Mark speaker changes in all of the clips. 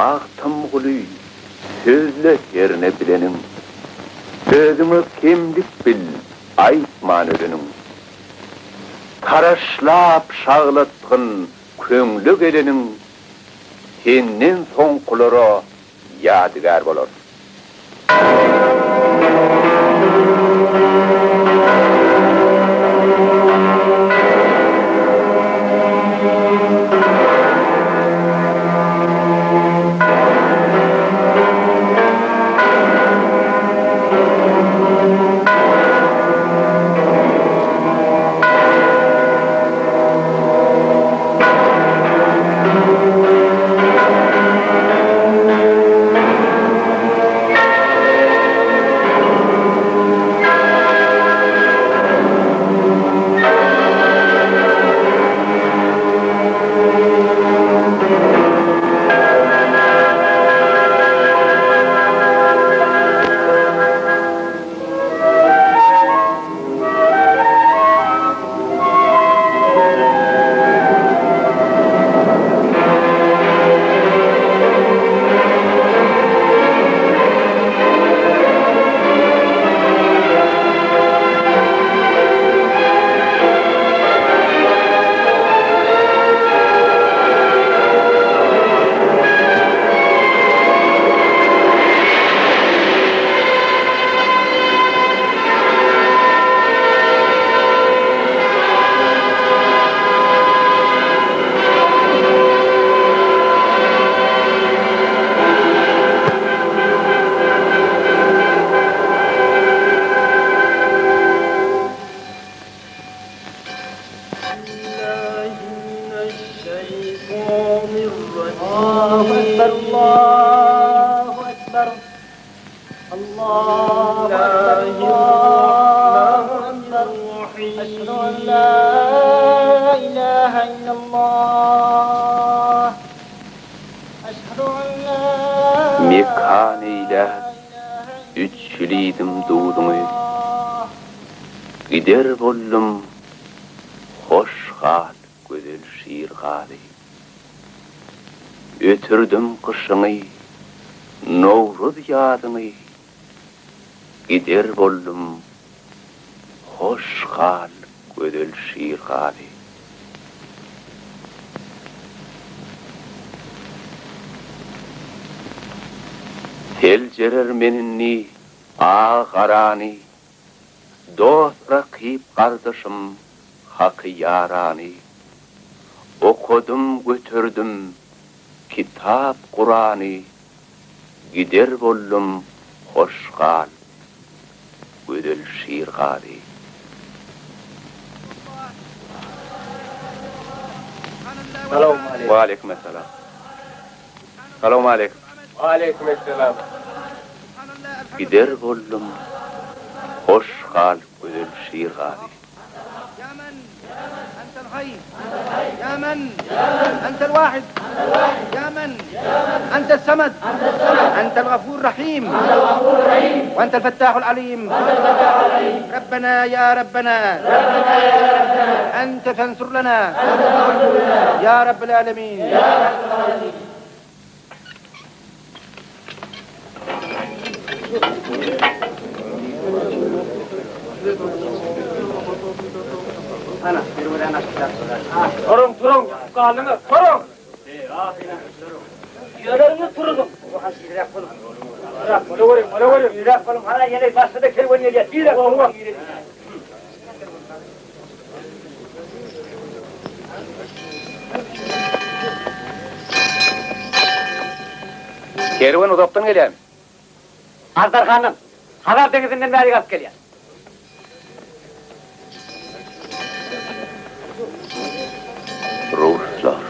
Speaker 1: Magtymguly, sözle herne bileniň, Özüňe kemlik bil, aýtman öleniň. Taraşlap şaglatgyn köňle geleniň, Senden soňkulara ýadygär bolar. Mekan eýläp, üç ýyl iýdim duzuňy, Gider boldum, hoş gal, gözel Şirgazy. Ötürdim gyşyňy, nowruz ýazyňy, Gider boldum, hoş gal, gözel Şirgazy. Seljerer men indi agy-garany, Dost-rakyp gardaşym, haky ýarany. Okadym, göterdim kitap Kurany, Gider boldum, hoş gal, gözel Şirgazy. Waleýkim essalam. Salowmaleýkim.
Speaker 2: Waleýkim essalam.
Speaker 1: Gider boldum, hoş gal, gözel Şirgazy.
Speaker 2: Turuň, turuň, galdyňyz, turuň!
Speaker 3: Ýöreriňiz turuzyň.
Speaker 1: Kerwen uzakdan gelýärmi?
Speaker 3: Agdarhandan, Hazar deňizinden bärik alyp gelýär.
Speaker 1: Ruslar.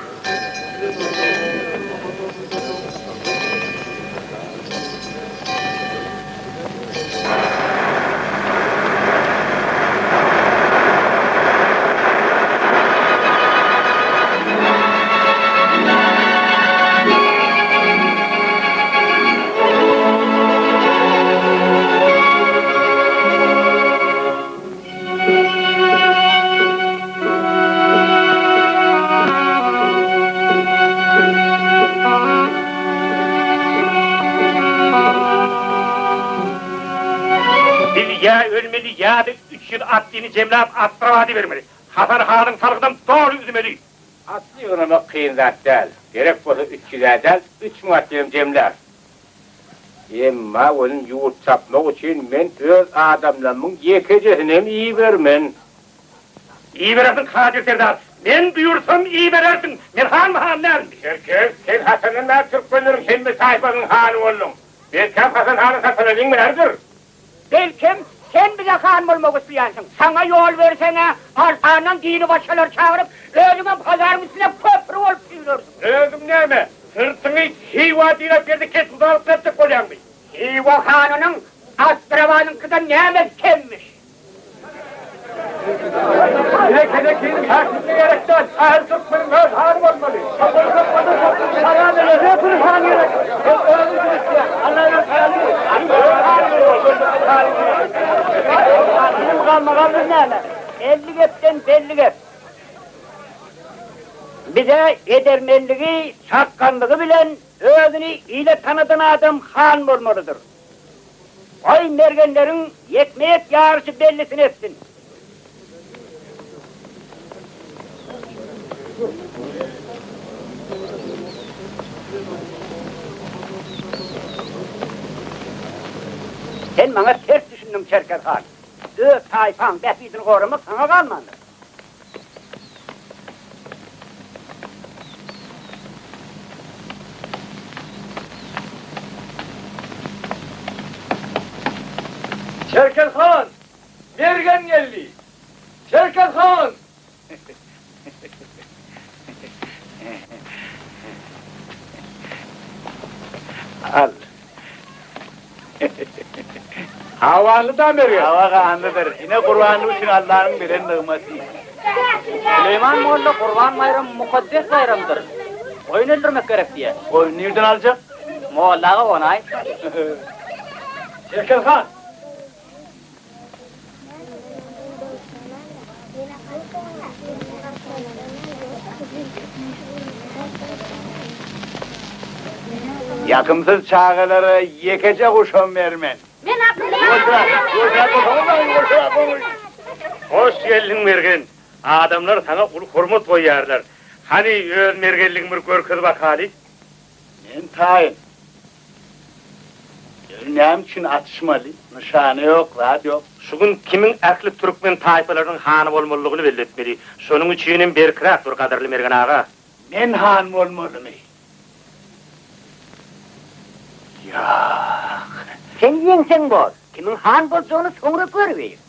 Speaker 4: Biz ýa ölmeli ýa-da 300 atlyny jemläp Astrabada bermeli. Hasan hanyň salgydam doly üzmeli.
Speaker 2: Atly ýygnamak kyn zat däl. Gerek bolsa 300-ä däl, 3000 atlynam jemläris. Emma welin ýurt çapmak üçin men öz adamlarymyň ýekejesinem ibermen.
Speaker 4: Iberersiň Kadyr serdar. Men buýursam iberersiň. Men hanmy han dälmi?
Speaker 2: Çerkez, sen haçandan bäri türkmenleriň hemme taýpasynyň hany bolduň? Belkäm Hasan hanyň satanalyň bäridir.
Speaker 5: Belkem, sen bize han bolmak isleýänsiň. Saňa ýol berseň-ä, Arsandan dini başgalary çagyryp, özüňem Hazaryň üstüne köpri bolup süýnersiň.
Speaker 4: Özüň näme, syrtyňy Hywa diräp ýerde kethudalyk etjek bolýaňmy?
Speaker 5: Hywa hanynyň Astrabadyňkydan nämesi kemmiş?
Speaker 2: Bize Kelekiniň häkimligi gerek däl, ähli türkmeniň öz hany bolmaly.
Speaker 5: Galmagalymyz näme? 50 gepden belli gep. Bize edermenligi, çakganlygy bilen özüni ile tanadan adam han bolmalydyr. Goý, mergenleriň ýekme-ýek ýaryşy bellisini etsin. Sen maňa ters düşündiň, Çerkez han. Öz taýpaň bähbidini goramak saňa galmandyr.
Speaker 2: Çerkez han! Mergen geldi! Çerkez han!
Speaker 1: Al.
Speaker 2: Hawanly da Mergen.
Speaker 1: Hawa ganlydyr. Ine gurbanlyk üçin Allanyň beren nygmaty.
Speaker 3: Süleýman molla Gurban baýram mukaddes baýramdyr. Goýun öldürmek gerek diýýär.
Speaker 1: Goýun nirden aljak?
Speaker 3: Molla aga ony aýt.
Speaker 2: Çerkez han!
Speaker 1: Ýakymsyz çagalara ýekeje guşam bermen.
Speaker 4: Hoş geldiň Mergen. Adamlar saňa uly hormat goýýarlar. Hany öz mergenligiňi bir görkez bakaly.
Speaker 1: Men taýyn. Ýöne näme üçin atyşmaly? Nyşana ýok, zat ýok.
Speaker 4: Şu gün kimiň ähli türkmen taýpalarynyň hany bolmalydygyny belli etmeli. Şonuň üçinem berkräk dur, gadyrly Mergen aga.
Speaker 1: Men han bolmalymy? Ýak.
Speaker 5: Sen ýeňseň bor. Kimiň han boljagyny soňra görübiris.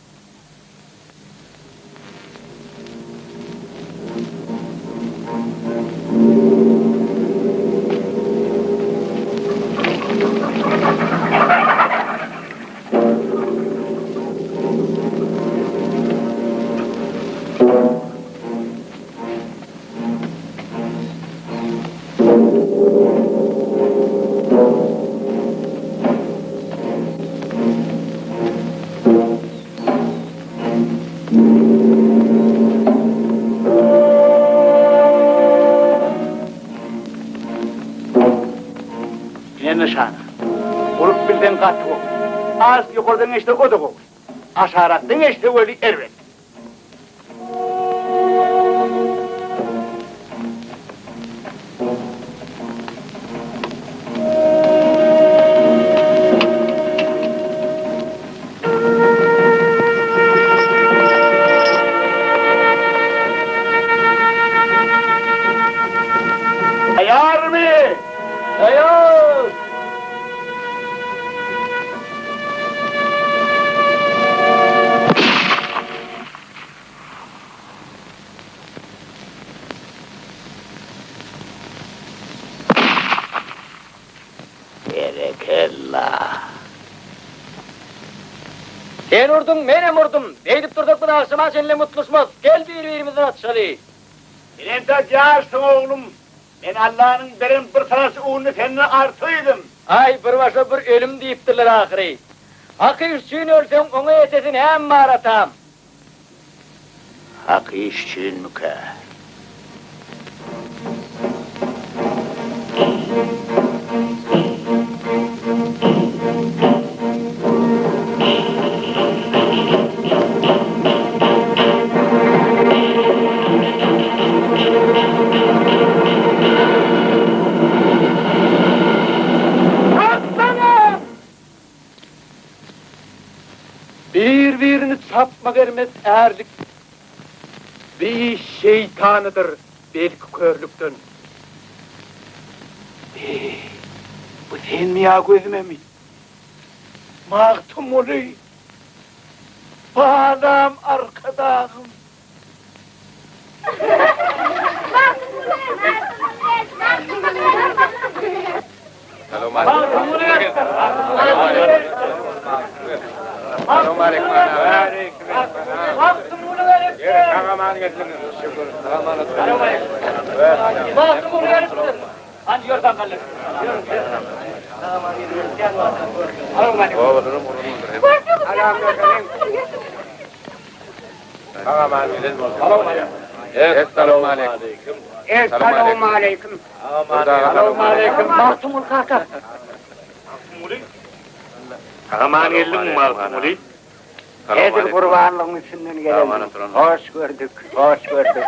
Speaker 1: Ine nyşana. Urup bilseň gaty gowy. Az ýokardan geçse o-da gowy. Aşarakdan geçse weli erbet. Taýýarmy?
Speaker 2: Taýýar!
Speaker 1: Berekella!
Speaker 3: Sen urduň, menem urdum. Beýdip dursak biz agşama çenli mutluşmaz. Gel bir-birimizden atyşaly.
Speaker 1: Sen entek ýaşsyň oglum. Men Allanyň beren bir saraç ununy senden artyk iýdim.
Speaker 3: Aý, bir başa bir ölüm diýipdirler ahyry. Hak iş üçin ölseň, oňa ýetesi näme bar, atam?
Speaker 1: Hak iş üçinmikä?
Speaker 6: Çapma bermez ärlik. Bi şeýtanydyr belki körlükden.
Speaker 1: Eý, bu senmi ýa gözümemi? Magtymguly! Balam Arkadagym!
Speaker 5: Essalawmaleýkim. Magtymguly kaka.
Speaker 4: Magtymguly. Sag-aman geldiňmi, Magtymguly?
Speaker 5: Edil gurbanlygyň üstünden gelen. Hoş gördük, hoş gördük.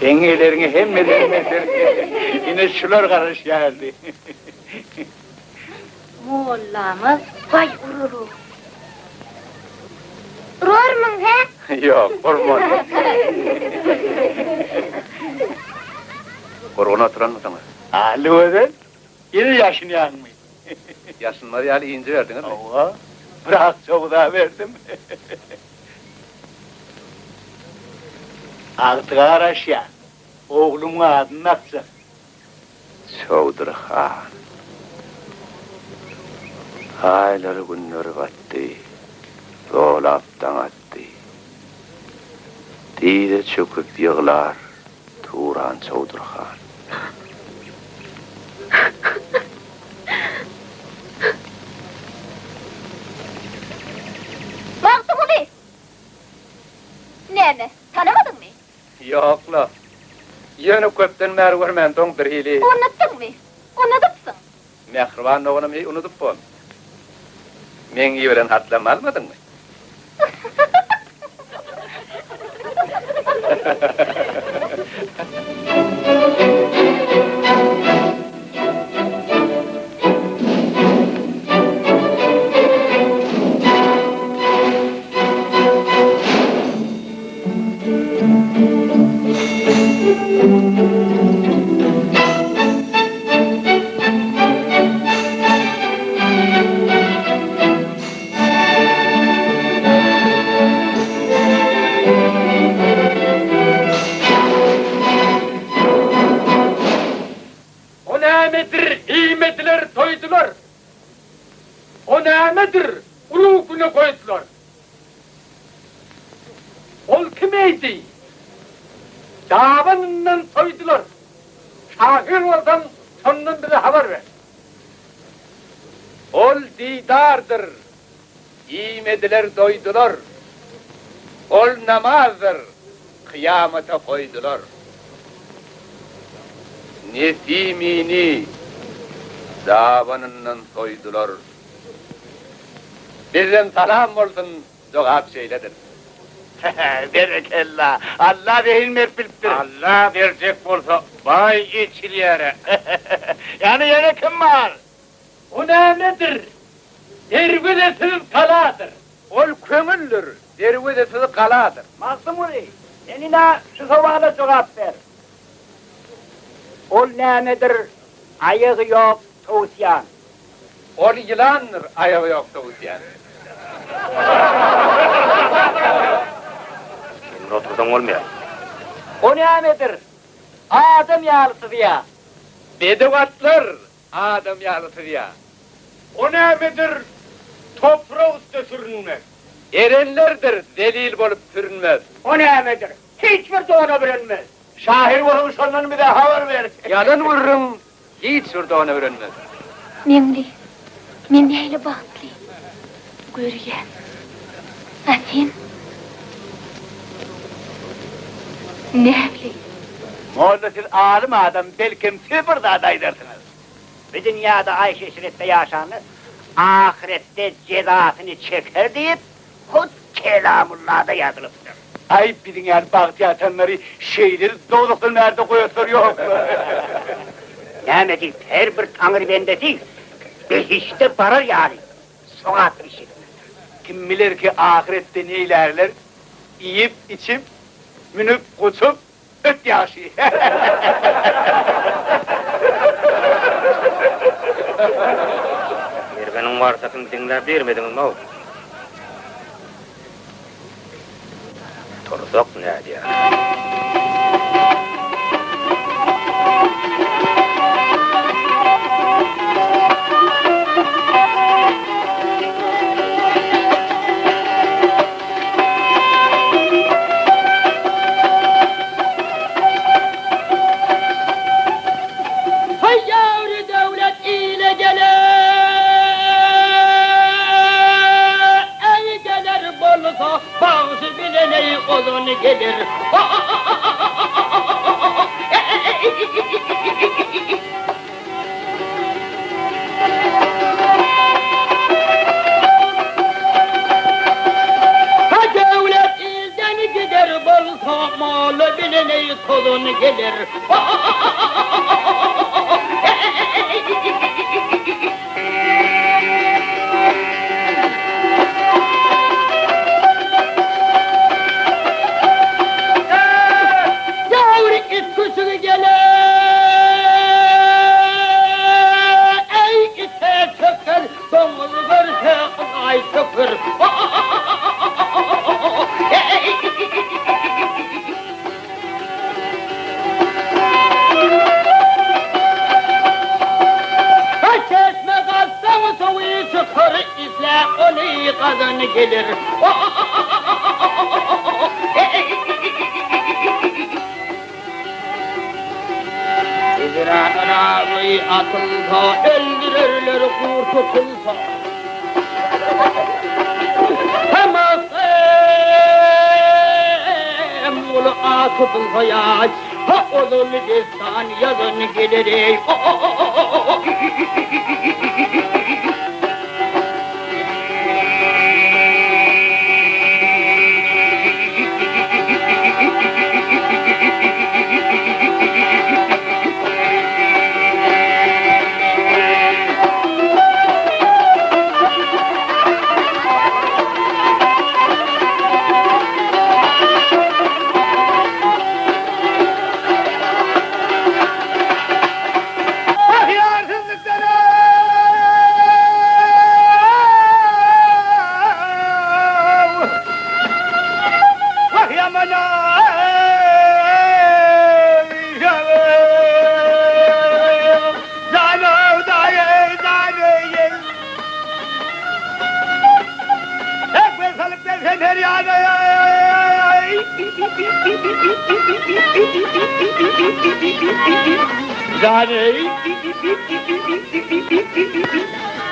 Speaker 1: Seň eleriňe hemmeler meser. Ine şular garaşýardy.
Speaker 7: Mollamyz baý ururu. Urarmyň, hä?
Speaker 6: Ýok, urman. Gurgun oturanmysyňyz?
Speaker 1: Aly gözel, ýene ýaşynýaňmy?
Speaker 6: Ýaşynmaz ýaly inji berdiňizmi?
Speaker 1: Hawa, biraz çogda berdim. Agtyga garaşýan, ogluň adyny dakjak.
Speaker 6: Çowdur han. Aýlary günleri batdy, Zolap daň atdy. Dyza çöküp ýyglar Turan Çowdur han.
Speaker 7: Magtymguly! Näme, tanamadyňmy?
Speaker 6: Ýok-la. Ýöne köpden bäri görmänsoň birhili.
Speaker 7: Unutdyňmy? Unudypsyň.
Speaker 6: Mähriban doganym heý unudyp bol. Meň iberen hatlarymy almadyňmy?
Speaker 2: O nämedir, iýmediler, doýdular. O nämedir, ulug güne goýdular. Ol kim eýdi? Dabanyndan soýdular. Şahyr bolsaň, şondan bize habar ber.
Speaker 6: Ol didardyr, iýmediler doýdular. Ol namazdyr, kyýamata goýdular. Nesimini dabanyndan soýdular. Bizden salam bolsun, jogap şeýledir.
Speaker 1: Berekella! Alla zehin berip bilipdir.
Speaker 4: Alla berjek bolsa baý eçilýär-ä.
Speaker 1: Ýani ýene kim bar?
Speaker 2: O nämedir? Derwezesiz galadyr.
Speaker 6: Ol köňüldir, derwezesiz galadyr.
Speaker 5: Magtymguly, sen ine şu sowala jogap ber. Ol nämedir, aýagy ýok towusýan?
Speaker 6: Ol ýylandyr, aýagy ýok towusýan.
Speaker 4: Sen otursaň bolmaýar.
Speaker 3: O nämedir, adam ýaly syzýa?
Speaker 6: Bedew atlar adam ýaly syzýa.
Speaker 2: O nämedir, toprak üste sürünmek?
Speaker 6: Erenlerdir, zelil bolup sürünmez.
Speaker 5: O nämedir, hiç bir dona bürenmez.
Speaker 1: Şahyr bolsaň şondan bize habar ber.
Speaker 6: Ýalan gürrüň hiç bir dona bürenmez.
Speaker 7: Meňli, men nähili bagtly. Görýän. A sen? Näbileýin.
Speaker 1: Molla siz alym adam belkem siz bir zat aýdarsyňyz.
Speaker 5: Bu dünýäde aýş-eşretde ýaşanlar ahyretde jezasyny çeker diýip, hut Kelamullada ýazylypdyr.
Speaker 1: Aý, biziň ýaly bagty ýatanlary şeýle dowzahdan bärde goýaslary ýok.
Speaker 5: Näme diýip, her bir Taňry bendesi behişde barar ýaly sogap iş etmelidir.
Speaker 1: Kim biler ki, ahyretde neýlärler, iýip, içip, münüp, guçup, öt ýagşy.
Speaker 4: Mergeniň warsasyny diňläp bermediňiz-mow. Tursak nädýär?
Speaker 3: Haý ýawry döwlet ile geler. Eý geler bolsa bagşy bilen eý ozan geler. Ha döwlet ilden gider bolsa maly bilen eý tozan geler. Gäwür it küçügi geler, eý ite çöker, doňuz görse ygaý çöker. Çeşme gazsaň suwy çykar, isle ony gazan gelir. Hijranyň agy atylsa, öldürerler gur tutulsa. Hamasym uly at tutulsa ýaş, ha ozal dessan ýazan geler eý.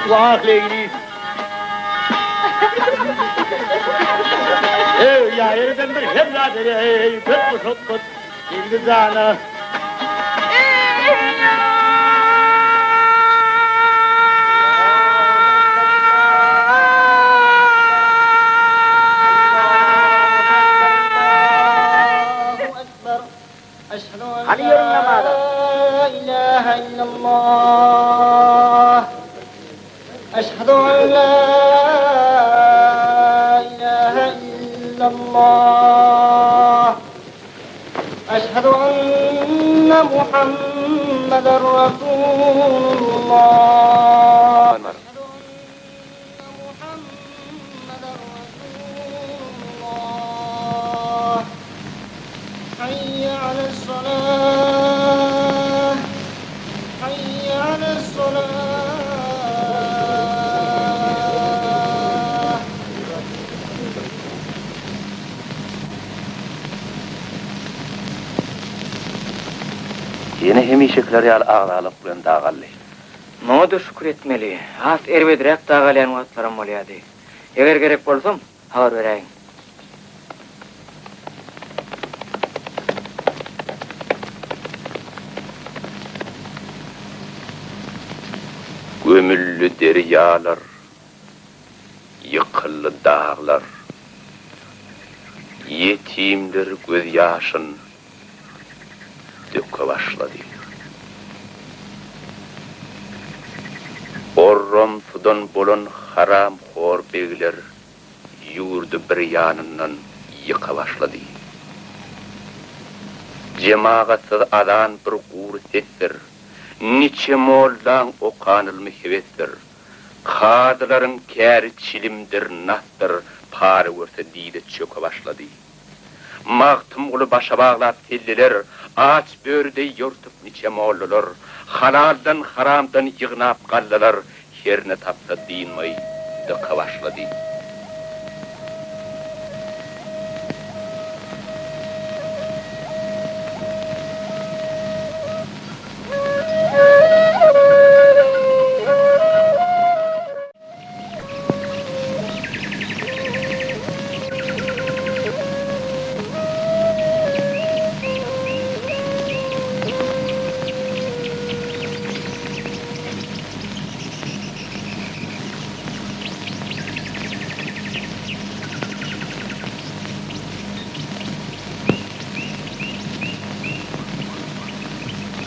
Speaker 1: Wah Leýli. Eý, ýa ýerden bir hemra bereý, köp muşakgat Leýli jana.
Speaker 5: Hany ýörüň namaza.
Speaker 6: Ýene hemişekiler ýaly agzalyk bilen dagaldy.
Speaker 3: Muňa-da şükür etmeli. Has erbedräk dagalýan wagtlaram bolýardy. Eger gerek bolsam, habar beräýiň.
Speaker 6: Gömüldi derýalar, ýykyldy daglar. Ýetimler gözýaşyn döke başlady. Orramsydan bolan haramhor begler ýurdy bir ýanyndan ýyka başlady. Jemagatsyz azan bir gury sesdir, Niçe mollaň okan ylmy hebesdir. Kazylaryň käri çilimdir, nasdyr, Para görse dize çöke başlady. Magtymguly başa baglap selleler, Aç böri deý ýortup niçe mollalar, Halaldan, haramdan ýygnap gallalar, Herne tapsa dynmaý dyka başlady.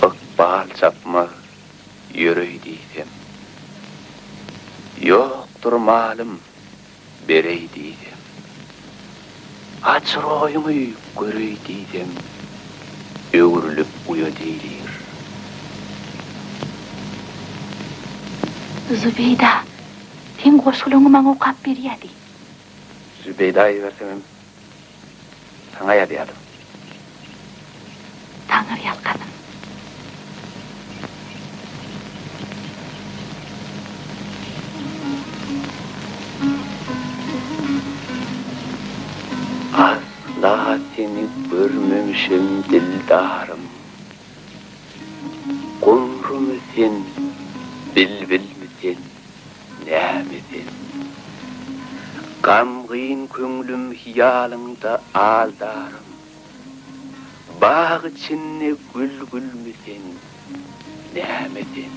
Speaker 6: Ykbal çapmaz ýöreý diýsem. Ýokdur malym, bereý diýsem. Aç roýuňy göreý diýsem, öwrülip uýa diýlir.
Speaker 7: Zübeýda, seň goşgulaňy maňa okap berýädi.
Speaker 6: Zübeýda ibersemem, saňa ýazýadym.
Speaker 7: Taňry ýalkasyn.
Speaker 6: Asla seni görmemişem dildarym. Gumrumy sen, bilbilmi sen, näme sen? Gamgyn köňlüm hyýalyňda aldarym. Bag içinde gül gülmi sen, näme sen?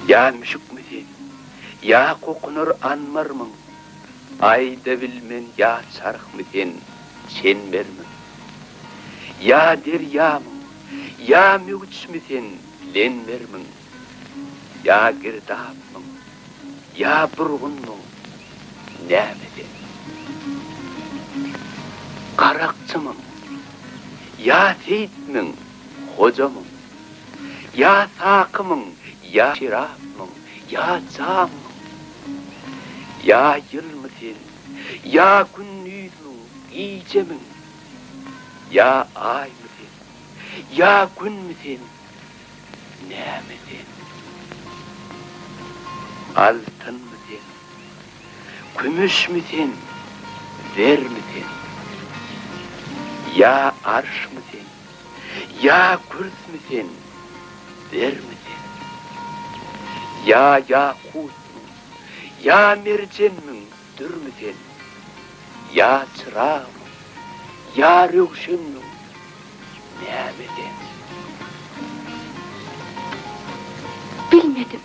Speaker 6: Ýa müşükmi sen, ýa kokunar anbarmyň? Aýda bilmen ýa çarhmy sen, çenbermiň? Ýa derýamyň, ýa möwçmi sen, lenbermiň? Ýa girdapmyň, ýa burgunmyň, näme sen? Garakçymyň, ýa seýitmiň, hojamyň? Ýa sakymyň, ýa şerapmyň, ýa jammyň? Ýa ýylmy sen, ýa gündizmiň, gijemiň? Ýa aýmy sen, ýa günmi sen, Näme sen? Altynmy sen? Kümüşmi sen? Zermi sen? Ýa arşmy sen? Ýa kürsmi sen? Zermi sen? Ýa ýakutmyň? Ýa merjenmiň? Dürmi sen? Ýa çyragmyň? Ýa röwşenmiň? Näme sen?
Speaker 7: Bilmedim.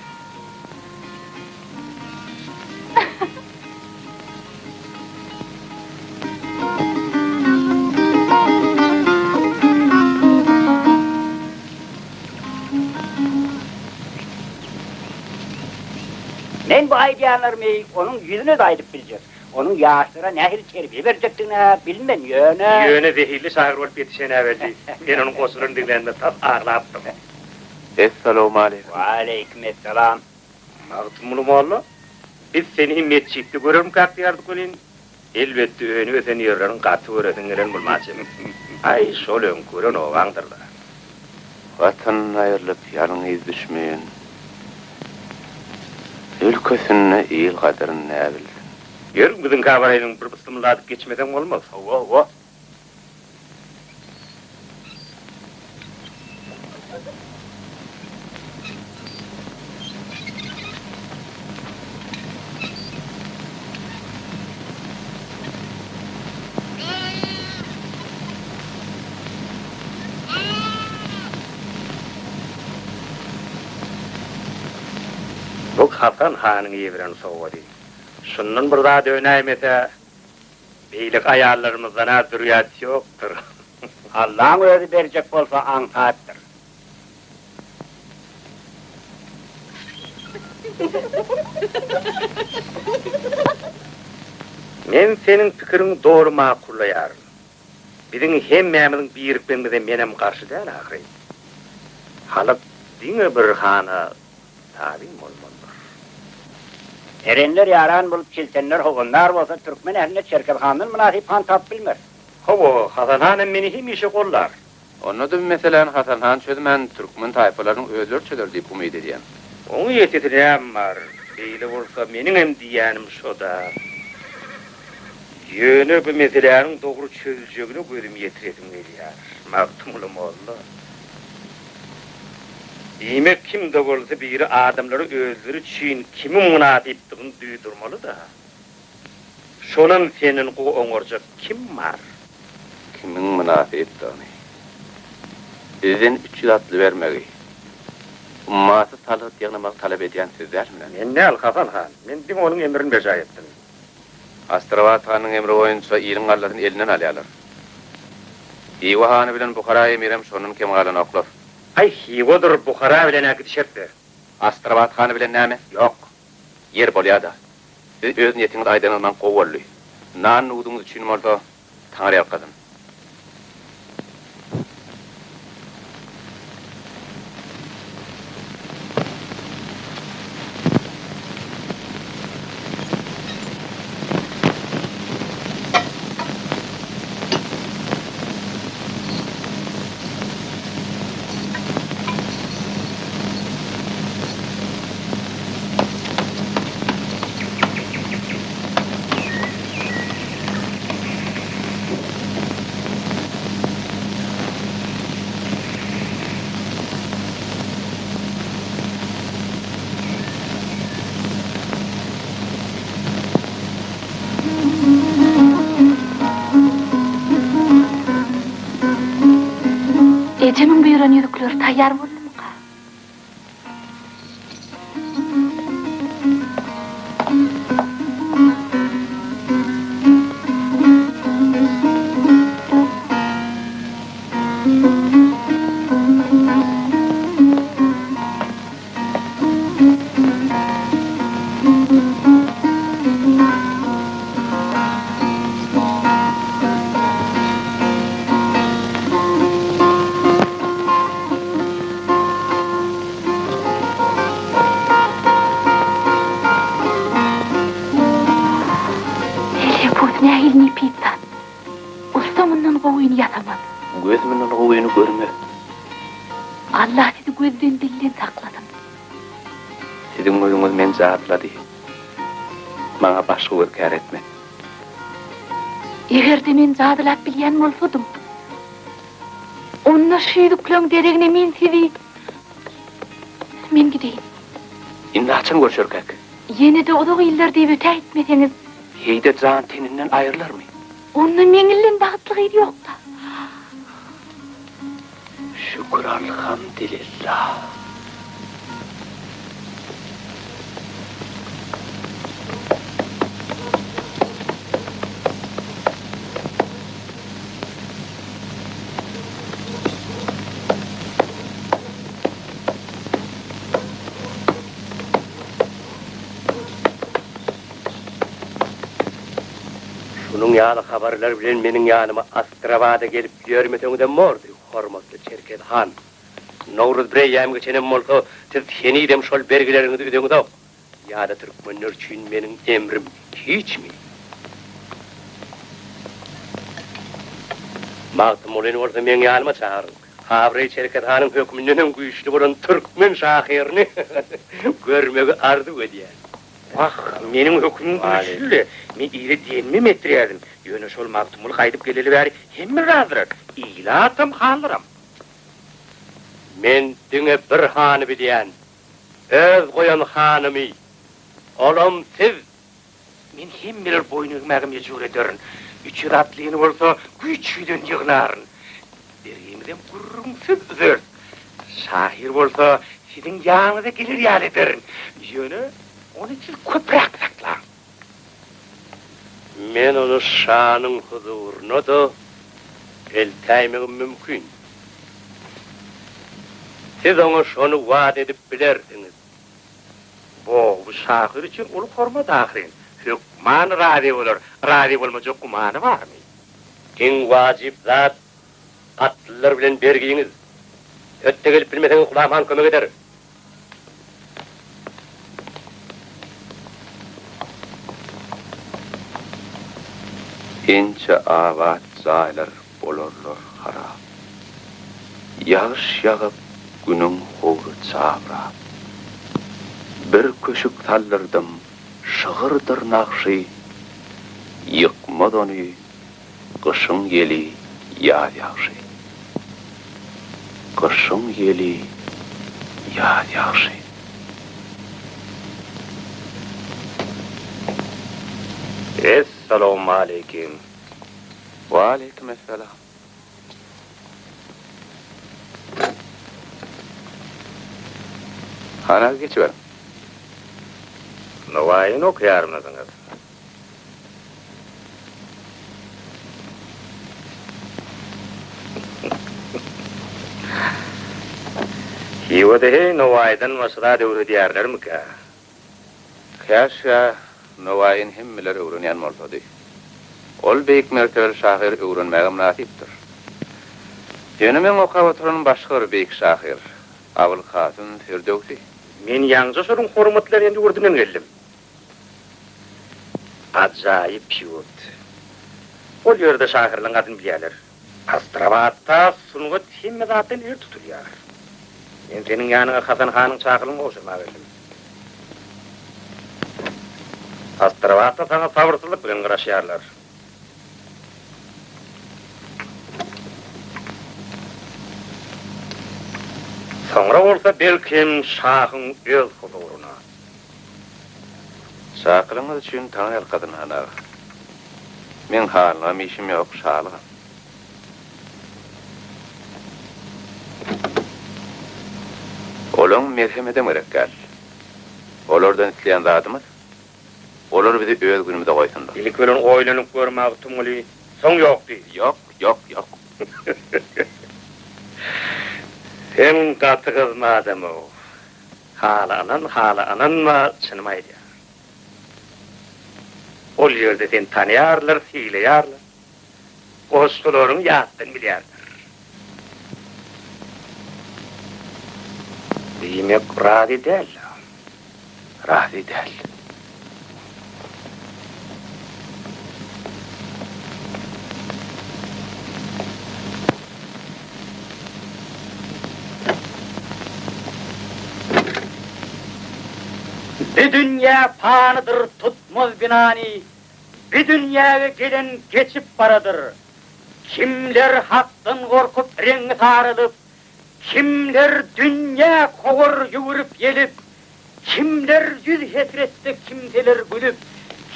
Speaker 5: Men bu aýdýanlarymy onuň ýüzüne-de aýdyp biljek. Onuň ýaşlara nähili terbiýe berjekdigini-hä bilmen, ýöne.
Speaker 4: Ýöne zehilli şahyr bolup ýetişen-ä belli. Men onuň goşgularyny diňlänimde tas aglapdym.
Speaker 6: Essalawmaleýkim.
Speaker 5: Waleýkim essalam.
Speaker 4: Magtymguly molla, biz seni metjitde görermikäk diýerdik welin, elbetde önüp-ösen ýerleriň gaty göresiň gelen bolmaçy. Aý, şol öňki gören obaňdyr-da.
Speaker 6: Watanyndan aýrylyp ýalňyz düşmeýin. Ülkesinde il gadyryn näbilsin.
Speaker 4: Ýör, biziňkä baraýlyň, bir bysymylladyp geçmeseň bolmaz.
Speaker 5: Hawa, hawa.
Speaker 4: Bu Hasan hanyň iberen sowgady. Şundan bir zat önäýmese. Beýleki aýallarymyzdan-a zürýat ýokdur.
Speaker 5: Allaň özi berjek bolsa aňsatdyr.
Speaker 4: Men seniň pikiriňi doly makullaýaryn. Biziň hemmämiziň birikmegimize menem garşy däl ahyryn. Halyk diňe bir hana tabyn bolmalydyr.
Speaker 5: Erenler ýaran bolup, çiltenler howandar bolsa, türkmen ählinde Çerkez handan mynasyp han tapyp bilmeris.
Speaker 4: Hawa, Hasan han hem meni hemişe gollar.
Speaker 6: Onda-da bu meseläni Hasan han çözmän, türkmen taýpalarynyň özleri çözer diýip umyt edýän.
Speaker 4: Oň ýetesi näm bar? Beýle bolsa meniňem diýýänim şo-da. Ýöne bu meseläniň dogry çözüljegine gözüm ýetiresim gelýär, Magtymguly molla. Diýmek, kim-de bolsa biri adamlara özleri üçin kimiň mynasypdygyny duýdurmaly-da. Şonam senden gowy oňarjak kim bar?
Speaker 6: Kimiň mynasypdygyny, bizden 300 atly bermegi, ummasyz salgyt ýygnamagy talap edýän siz dälmi?
Speaker 4: Men däl, Hasan han. Men diňe onuň emrini berjaý etdim.
Speaker 6: Astrabat hanyň emri boýunça iliň gallasyny elinden alýarlar. Hywa hany bilen Buhara emirem şondan kem galanoklar.
Speaker 4: Aý, Hywadyr Buhara bilen-ä gidişeris-de.
Speaker 6: Astrabat hany bilen näme?
Speaker 4: Ýok.
Speaker 6: Ýeri bolýa-da. Siz öz niýetiňizi aýdanyňyz maňa gowy boldy. Nan-nuduňyz üçin bolsa Taňry ýalkasyn.
Speaker 7: Ejemiň buýran ýüzükleri taýýar boldumyka? Helepus nähili nepis zat. Ussa mundan gowyny ýasamaz.
Speaker 6: Göz mundan gowyny görmez.
Speaker 7: Allah sizi gözden dilden saklasyn.
Speaker 6: Siziň gözüňiz meni jadytlady. Maňa başga göz kär etmez.
Speaker 7: Eger-de men jadylap bilýän bolsadym, onda şu ýüzükleň deregine men sizi Men gideýin.
Speaker 6: Indi haçan görşerkäk?
Speaker 7: Ýene-de uzak iller diýip ötägitmeseňiz.
Speaker 6: Heý-de jan teninden aýrylarmy?
Speaker 7: Onda meňilden bagtly gyz ýok-da.
Speaker 6: Şükür alhamdylillah.
Speaker 4: Şunuň ýaly habarlar bilen meniň ýanyma Astrabada gelip ýörmeseňizem bordy, hormatly Çerkez han. Nowruz bireýýäm geçenem bolsa, siz henizem şol bergileriňizi üzeňizok. Ýa-da türkmenler üçin meniň emrim hiçmi? Magtymgulyny bolsa meň ýanyma çagyryň. Abraý Çerkez hanyň hökmündenem güýçli bolan türkmen şahyryny görmegi arzuw edýän. Wah, meniň hökümim güýçli-le, men ile diýenimem etdirýärdim. Ýöne şol Magtymguly gaýdyp geleli bäri hemme razylar, ilatam, hanlaram. Men diňe bir hany bilýän, öz goýan hanymy, olam siz! Men hemmeleri boýun egmäge mejbur ederin, 300 atlyny bolsa güýç bilen ýygnaryn. Bergimizem gürrüňsiz üzeris. Şahyr bolsa siziň ýanyňyza geler ýaly ederin. Ýöne ony siz köpräk saklaň. Men ony şanyň huzuryna-da eltäýmegim mümkin. Siz oňa şony wada edip bilersiňiz.
Speaker 2: Bu şahyr üçin uly hormat ahyryn. Hökman razy bolar. Razy bolmajak gümany barmy?
Speaker 4: Iň wajyp zat, atlylar bilen bergiňiz. Hötde gelip bilmeseňiz Gulam han kömek eder.
Speaker 6: Ençe abat jaýlar bolarlar harap. Ýagyş ýagyp, günüň howry çabrap. Bir köşük saldyrdym, şygyrdyr nagşy, Ýykmaz ony gyşyň ýeli, ýaz ýagşy. Gyşyň ýeli, ýaz ýagşy.
Speaker 2: Essalawmaleýkim.
Speaker 6: Waleýkim essalam. Han aga geçiberiň.
Speaker 2: Nowaýyny okaýarmysyňyz? Hiwada heý Nowaýydan başga zat öwredýärlermikä?
Speaker 6: Käşgä Nowaýyny hemmeler öwrenýän bolsady. Ol beýik mertebeli şahyr öwrenmäge mynasypdyr. Ýöne meň okap oturanym başga bir beýik şahyr, Abylkasym Firdöwsi.
Speaker 2: Men ýaňja şonuň hormatlanýan ýurdundan geldim. Ajaýyp ýurt. Ol ýerde şahyrlaryň adyny bilýärler. Astrabatda sungat hemme zatdan ir tutulýar. Men seniň ýanyňa Hasan hanyň çakylygyny gowşurmaga geldim. Astrabatda saňa sabyrsyzlyk bilen garaşýarlar. Soňra bolsa belkem şahyň öz huzuryna.
Speaker 6: Çakylygyňyz üçin taňryýalkasyn, han aga. Meň hanlygam işim ýok, şalygam. Olaň merhemedem gerek däl. Olardan isleýän zadymyz, olar bizi öz günümize goýsunlar.
Speaker 2: Ilki bilen oýlanyp gör, Magtymguly, soň ýok diý.
Speaker 6: Ýok, ýok, ýok.
Speaker 2: Sen gaty gyzma adam-ow. Hala ynan, hala ynanma, çynymy aýdýan. Ol ýerde seni tanaýarlar, sylaýarlar. Goşgularyňy ýatdan bilýärler. Diýmek, razy däl.
Speaker 6: Razy däl.
Speaker 5: Bi dünýä panydyr tutmaz binany, Bi dünýäge gelen geçip baradyr. Kimler Hakdan gorkup reňňi saralyp, Kimler dünýä kowar ýüwürip-ýelip, Kimler ýüz hesretde kimseler gülüp,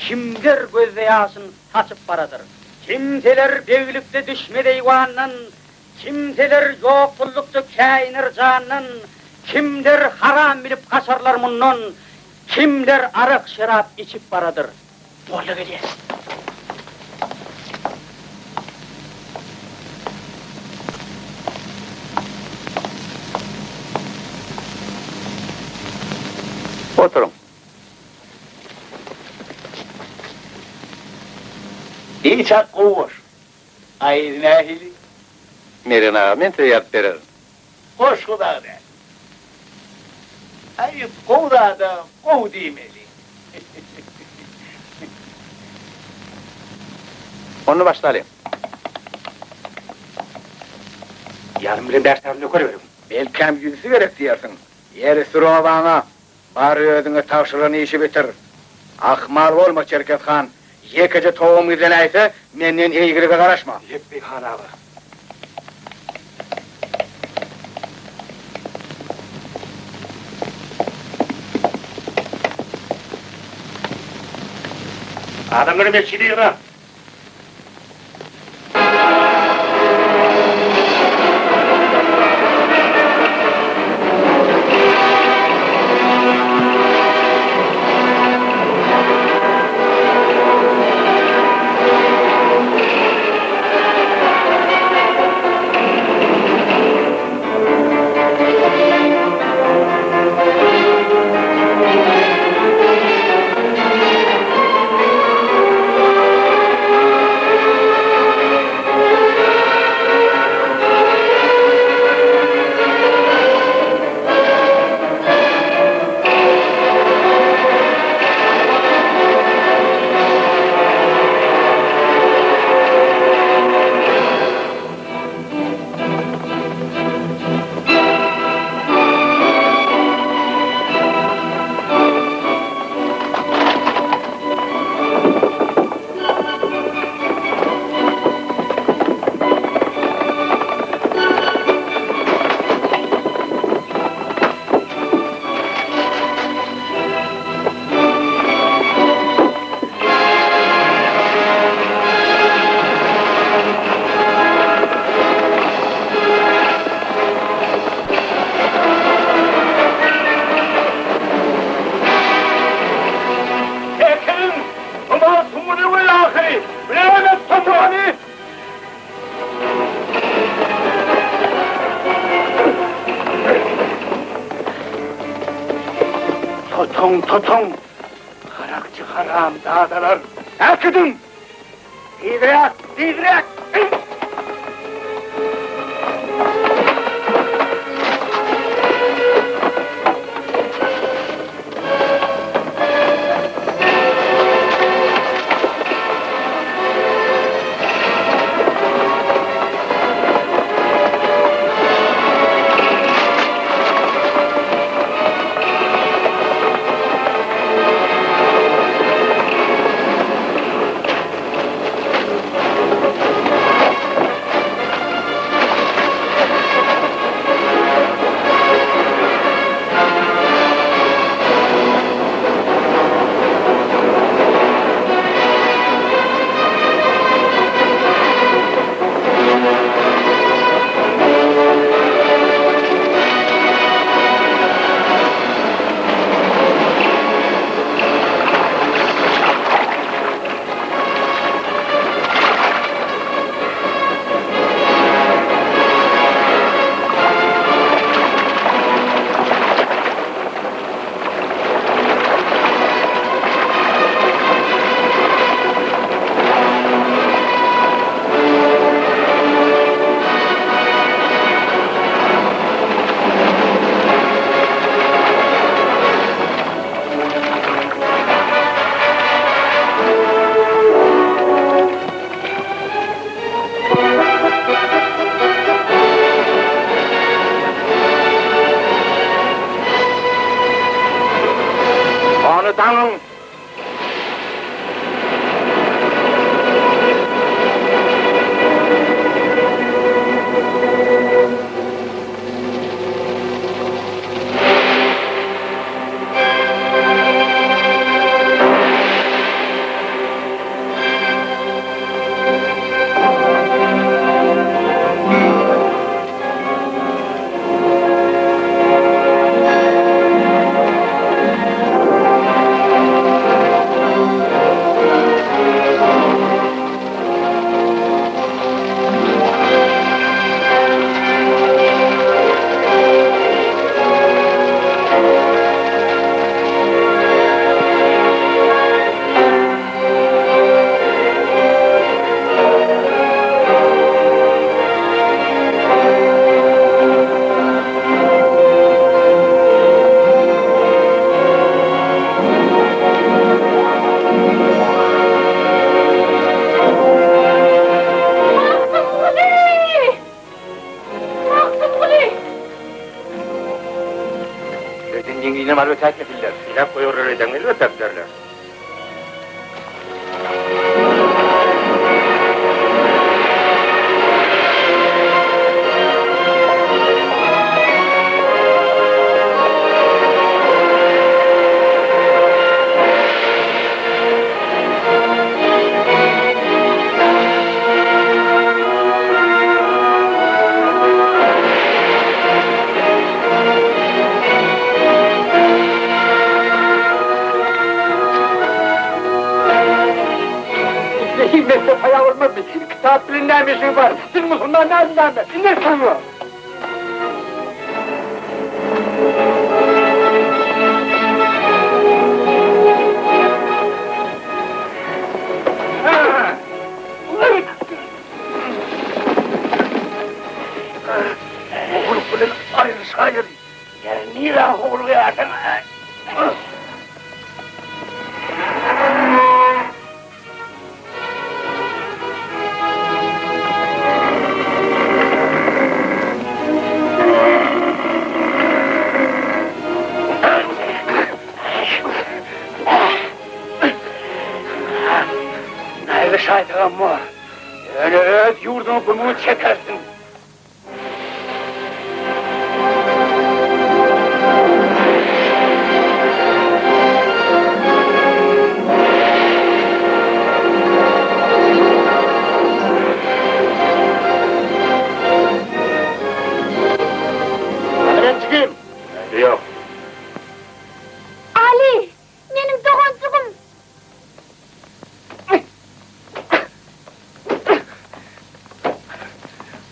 Speaker 5: Kimler gözde ýaşyn saçyp baradyr. Kimseler beglikde düşmez eýwandan, Kimseler ýoksullykda käýiner jandan, Kimler haram bilip gaçarlar mundan, Kimler arak-şerap içip baradyr. Molla gelýär.
Speaker 6: Oturyň.
Speaker 1: Biçak gowy goş. Aýy nähili?
Speaker 6: Mergen aga, men size ýazyp bererin.
Speaker 1: Goşgy dagy däl. Aý, gowy zada gowy diýmeli.
Speaker 6: Onda başlalyň.
Speaker 2: Ýarym bilen bäş sany nöker beriň.
Speaker 1: Belkäm ýüzüsi gerek diýersiň. Ýeri sür obaňa, bar özüňe tabşyrylan işi bitir. Ahmal bolma, Çerkez han. Ýekeje towugym gizlenäýse, menden eýgilige garaşma.
Speaker 4: Lepbeý, han aga.
Speaker 2: Adamlary metjide ýygna.
Speaker 4: Tutuň, tutuň! Garakçy haramzadalar! Äkidiň! Tizräk, tizräk! Ony daňyň!
Speaker 7: Magtymguly! Magtymguly!
Speaker 4: Öýden ýeňňinem alyp ötäýtmesinler. Sylap goýarlar öýden elbetde äkiderler. Mekdep haýa bolmazmy? Kitap bilen näme işiň bar? Siz musulman dälmi näme? Ine saňa! Ogulluk bilen aýrylyşaýaly. Ýeri nirä howlugýarsyň? Aýrylyşaýsagam bor. Ýöne öz ýurduňa gümüňi çekersiň. Ýok.
Speaker 7: Aly, meniň doganjygym!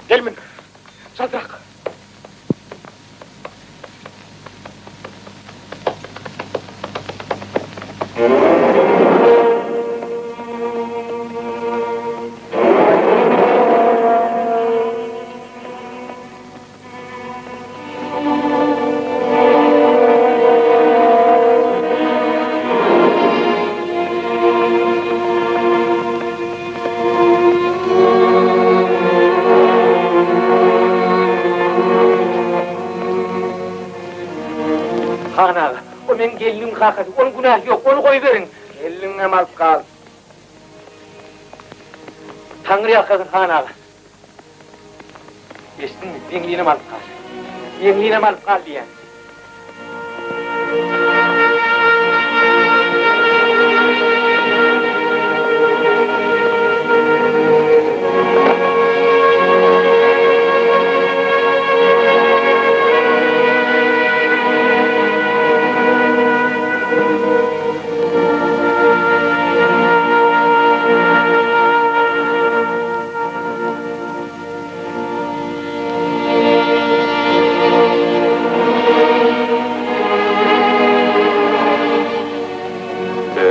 Speaker 4: Gel mün. Çaltrak. meň gelnimiň kakasy. Onuň günäsi ýok. Ony goýberiň.
Speaker 1: Gelniňem alyp gal.
Speaker 4: Taňry ýalkasyn, han aga. Eşitdiňmi? Meňlinem alyp gal. Meňlinem alyp gal diýýän.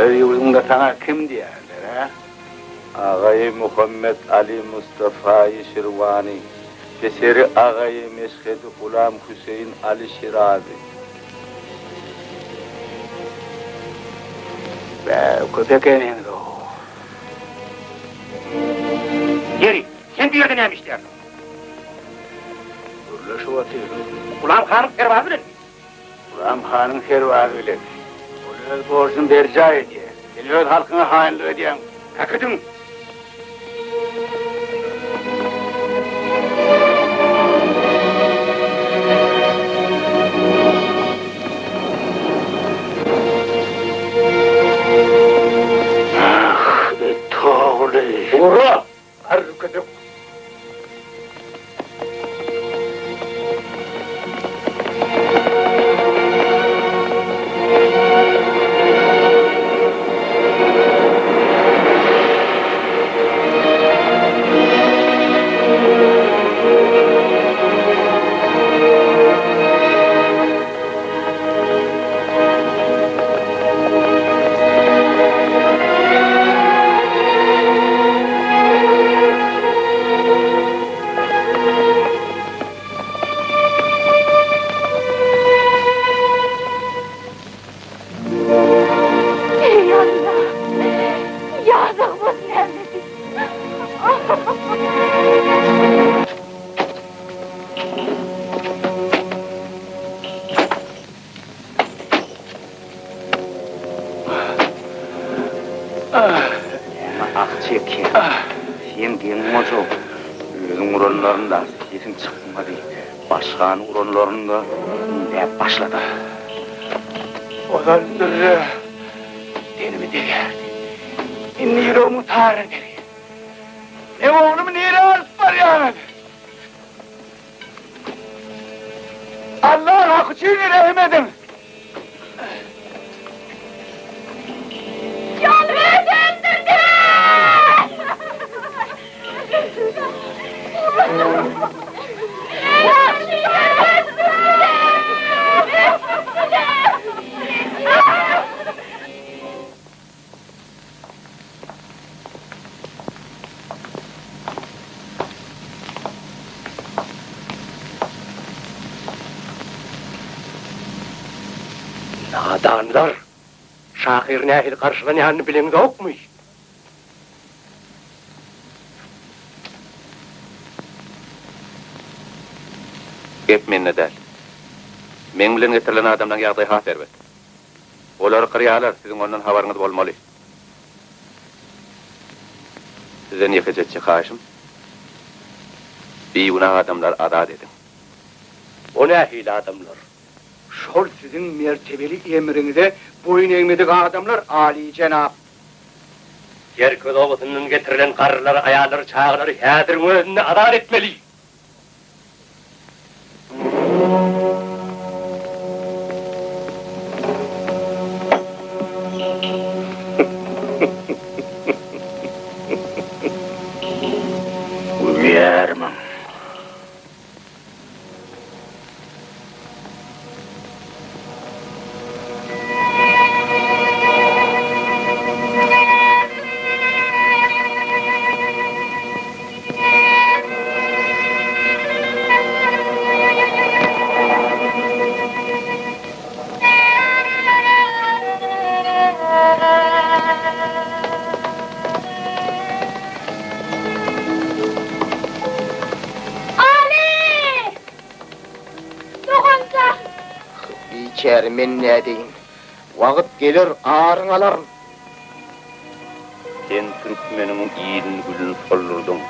Speaker 1: Öz ýurduňda saňa kim diýerler, hä? Agaýy Muhammet Ali Mustafaýy Şirwany, peseri agaýy Meşhedi Gulam Hüseýin Ali Şirazy. Bä, köp ekeniňiz-ow.
Speaker 4: Ýeri, sen bu ýerde näme işleýärsiň?
Speaker 1: Gürleşip otyryn.
Speaker 4: Gulam hanyň serbazy bilenmi?
Speaker 1: Gulam hanyň serbazy bilen. Ol öz borjuny berjaý edýär. Sen öz halkyňa haýynlyk edýäň.
Speaker 4: Äkidiň!
Speaker 1: Ah, it ogly!
Speaker 4: Ura! Garry köpek!
Speaker 7: Eý Alla! Ýazygymyz nämedi?
Speaker 1: Näme ah çekýäň? Sen geň goja. Özüň uranlarynda sesiň çykmady. Başgany uranlarynda üňdäp başladyň.
Speaker 4: Ozal dürre tenime degýärdi. Indi ýüregimiň taryna degýär. Meň oglumy nirä alyp barýaňyz? Allaň haky üçin rehim ediň!
Speaker 7: Ýolbars öldürdi!
Speaker 4: Nadanlar! Şahyr nähili garşylanýanyny bileňzokmy?
Speaker 6: Gep mende däl. Meň bilen getirilen adamlaň ýagdaýy has erbet. Olary gyrýalar, siziň ondan habaryňyz bolmaly. Sizden ýekeje etjek haýyşym, bigünä adamlary azat ediň.
Speaker 4: O nähili adamlar?
Speaker 1: Şol siziň mertebeli emriňize boýun egmedik adamlar, alyjenap.
Speaker 4: Gerkez obasyndan getirilen garrylary, aýallary, çagalary häziriň özünde azat etmeli!
Speaker 1: Gülýärmiň?
Speaker 7: Ali! Doganjan!
Speaker 1: Biçäre men nädeýin?
Speaker 8: Wagt geler aryň alaryn.
Speaker 6: Sen türkmeniň ilin-gülün soldurdyň.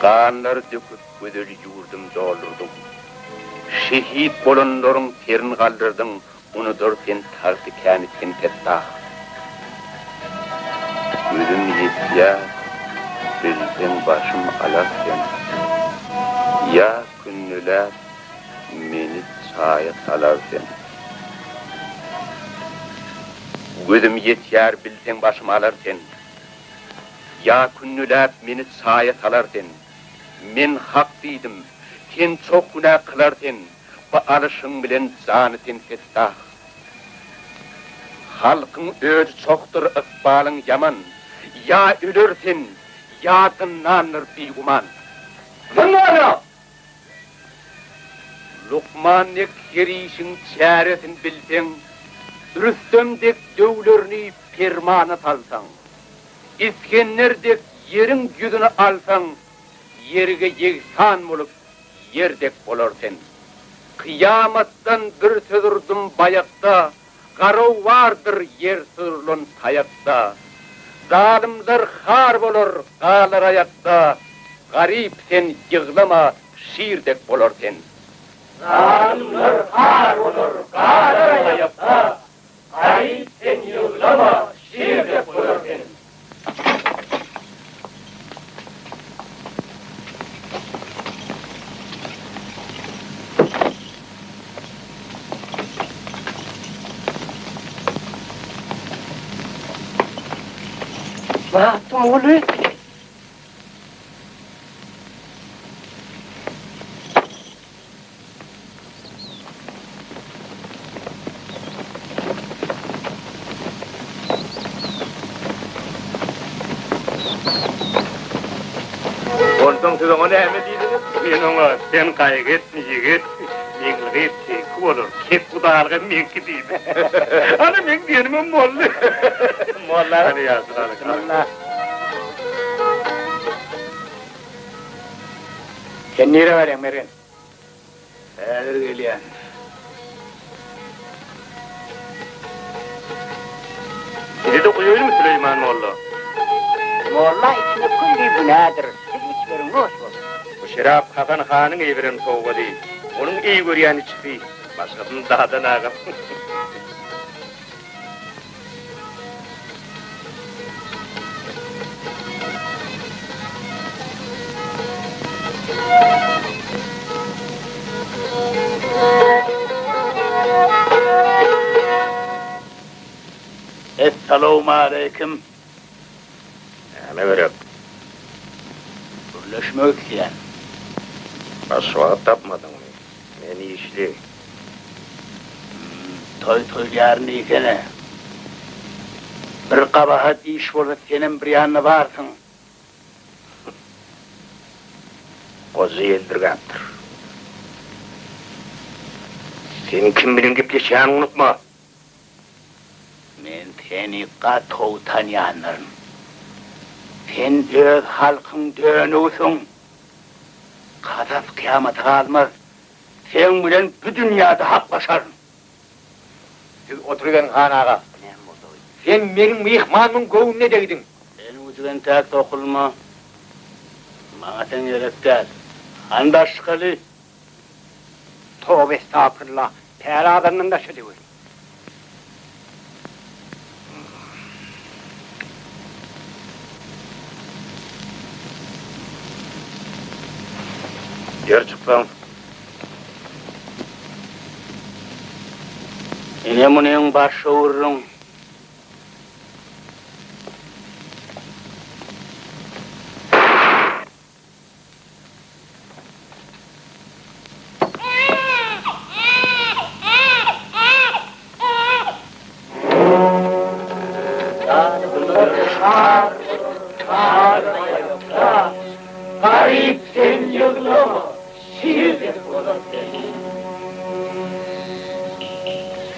Speaker 6: Ganlar döküp gözel ýurdum doldurdyň. Şehit bolanlaryň serin galdyrdyň, Unudar sen tagty käni sen fettah. Gözüm ýetýär, bilseň başym alar sen. Ýa künnüläp meni çaýa salar sen. Gözüm ýetýär, bilseň başym alar sen. Ýa künnüläp meni çaýa salar sen. Men hak diýdim, sen çoh günä kylar sen. Bu alyşyň bilen jany sen fettah. Halkyň öji çohdur, ykbalyň ýaman. Ýa öler sen, ýa zyndandyr biguman. Zyndana! Lukman dek her işiň çäresin bilseň, Rüstem dek döwlerini permana salsaň, Isgender dek ýeriň ýüzüni alsaň, Ýerge ýegsan bolup, ýer dek bolar sen. Kyýamatdan bir söz urdum baýakda, Garaw bardyr ýer syrylan taýakda. Zalymlar har bolar, galar aýakda, Garyp sen ýyglama, şir dek bolar sen.
Speaker 4: Zalymlar har bolar, galar aýakda, Garyp sen ýyglama, şir dek bolar sen.
Speaker 5: Magtymguly!
Speaker 2: Onsoň siz oňa näme diýdiňiz?
Speaker 4: Men oňa, Sen gaýgy etme, ýigit, Meňli gyz seňki bolar, kethudalyk hem meňki diýdim. Ana, meň diýenimem boldy.
Speaker 2: Molla.
Speaker 4: Hany ýaşuly,
Speaker 5: Molla. Sen nirä barýaň, Mergen?
Speaker 1: Häzir gelýän.
Speaker 4: Size-de guýaýynmy, Süleýman molla?
Speaker 5: Molla içmek külli günädir. Siz içmeriň noş bolsun.
Speaker 4: Bu şerap Hasan hanyň iberen sowgady. Onuň eý görýän içgisi. Başgasyny dadan agam.
Speaker 1: Essalawmaleýkim.
Speaker 4: Näme gerek?
Speaker 1: Gürleşmek isleýän.
Speaker 4: Başga wagt tapmadyňmy? Men işli.
Speaker 1: Toý toýlaýaryn diýsene. Bir gabahat iş bolsa senem bir ýanda barsyň.
Speaker 4: Goja ýeldirgäpdir. Sen kim bilen gepleşýäniňi unutma.
Speaker 1: Men seni gaty gowy tanýandyryn. Sen öz halkyň dönügisiň. Kasas kyýamata galmaz. Seň bilen bu dünýäde haklaşaryn.
Speaker 2: Siz oturyberiň, han aga. Sen meniň myhmanymyň göwnüne degdiň.
Speaker 1: Sen ujuk entäk dokulma. Maňa sen gerek däl. Hany daş çykaly.
Speaker 5: Toba estagpyrullah, päl adamdan daşa döweli.
Speaker 4: Ýer çyksaň.
Speaker 1: Ine munyň başga gürrüň.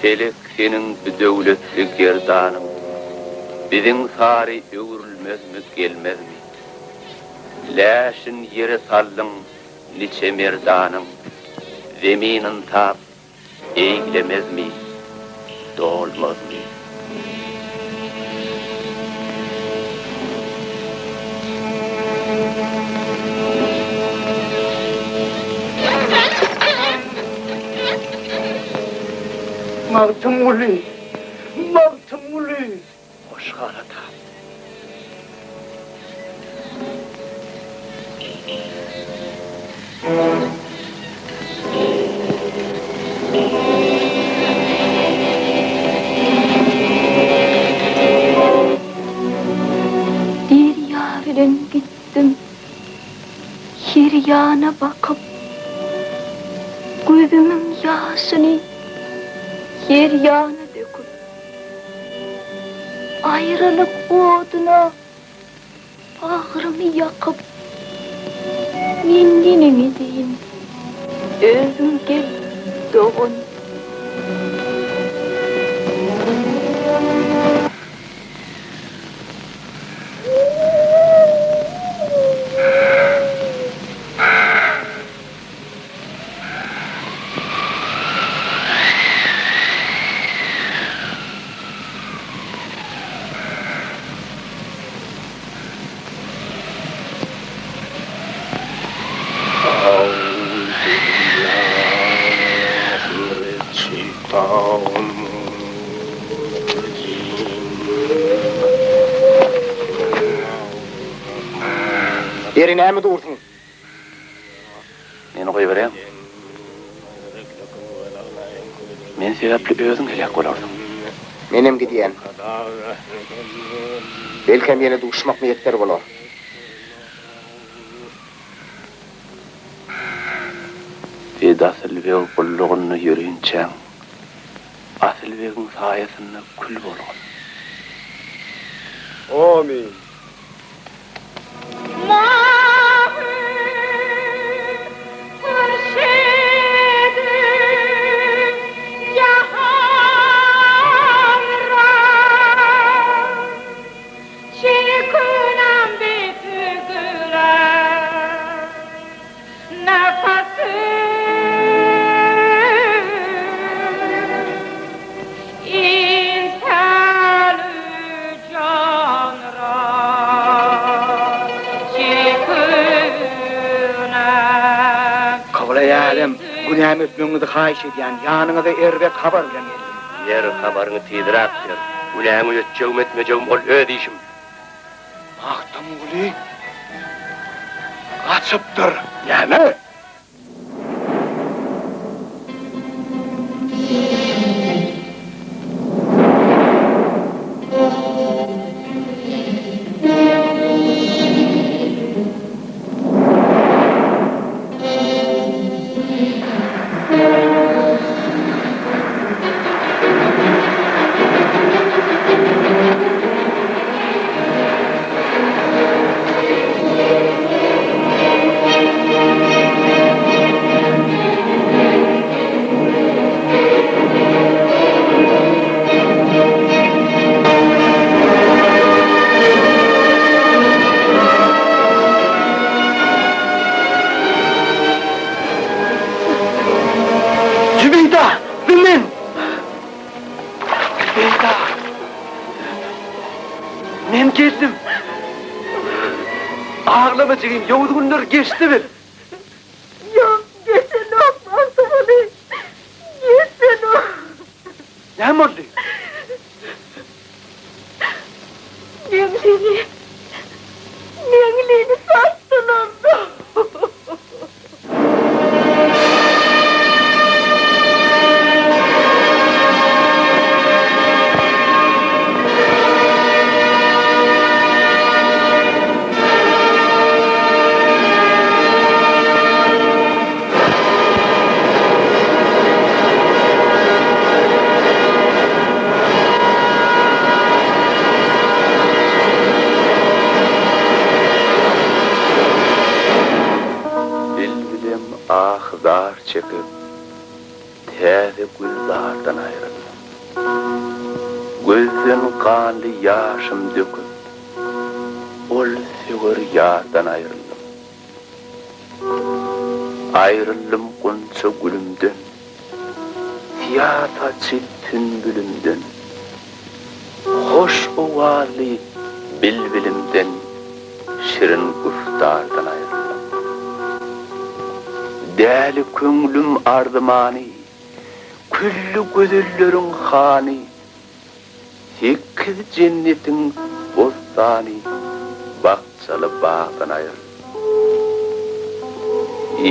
Speaker 1: Pelek seniň bu döwletli gerdanyň Biziň sary öwrülmezmi, gelmezmi? Läşin ýere saldyň niçe merdanyň, Zemin ynsap eýlemezmi?
Speaker 6: dolmazmy?
Speaker 4: Magtymguly! Magtymguly! Hoş gal atam.
Speaker 7: Derýa bilen gitdim, her ýana bakyp, Gözümiň ýaşyny her ýana döküp. Aýralyk oduna bagrymy ýakyp, Men neneň edeýin, özüň gel, dogan.
Speaker 8: Ýeri näme dursuň?
Speaker 6: Meni goýberäň. Men sebäpli özüň heläk bolarsyň.
Speaker 8: Menem gidýän. Belkem ýene duşmak miýesser bolar.
Speaker 6: Sed Asylbeg gullugynda ýörinçäň, Asylbegiň saýasynda kül bolgun.
Speaker 9: Amin.
Speaker 4: Kyblaýy älem, günämi ötmegiňizi haýyş edýän, ýanyňyza erbet habar bilen geldim.
Speaker 6: Ber habaryňy tizräk ber. Günäňi ötjegim ötmejegim ol öz işim.
Speaker 4: Magtymguly gaçypdyr. Näme? Zübeýda, bu men! Zübeýda! Men geldim. Aglama jigim, ýowuz günler geçdi bil.
Speaker 7: Ýok, geçenok Magtymguly, geçenok.
Speaker 4: Näme boldy?
Speaker 7: Meňlini, Meňlini satdylar-da.
Speaker 6: Bilbilem ah-zar çekip, täze gülzardan aýryldym. Gözden ganly ýaşym döküp, ol söwer ýardan aýryldym. Aýryldym gunça gülümden, Syýa saçy. sünbülimden, Hoş owazly bilbilimden, Şirin güftardan aýryldym. Däli köňlüm arzymany, Külli gözelleriň hany, Sekiz jennetiň bossany, Bakjaly bagdan aýryldym.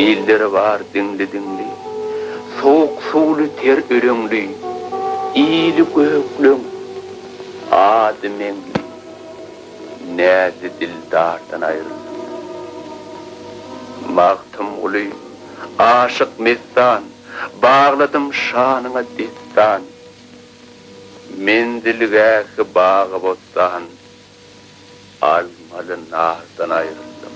Speaker 6: Illeri bar diňli-diňli, Sowuk suwly ter öleňli, Ili gökleň, ady meňli, Näzli dildardan aýryldym. Magtymguly, aşyk messan, Bagladym şanyňa dessan, Menzilgähi bagy-bossan, Almaly nardan aýryldym.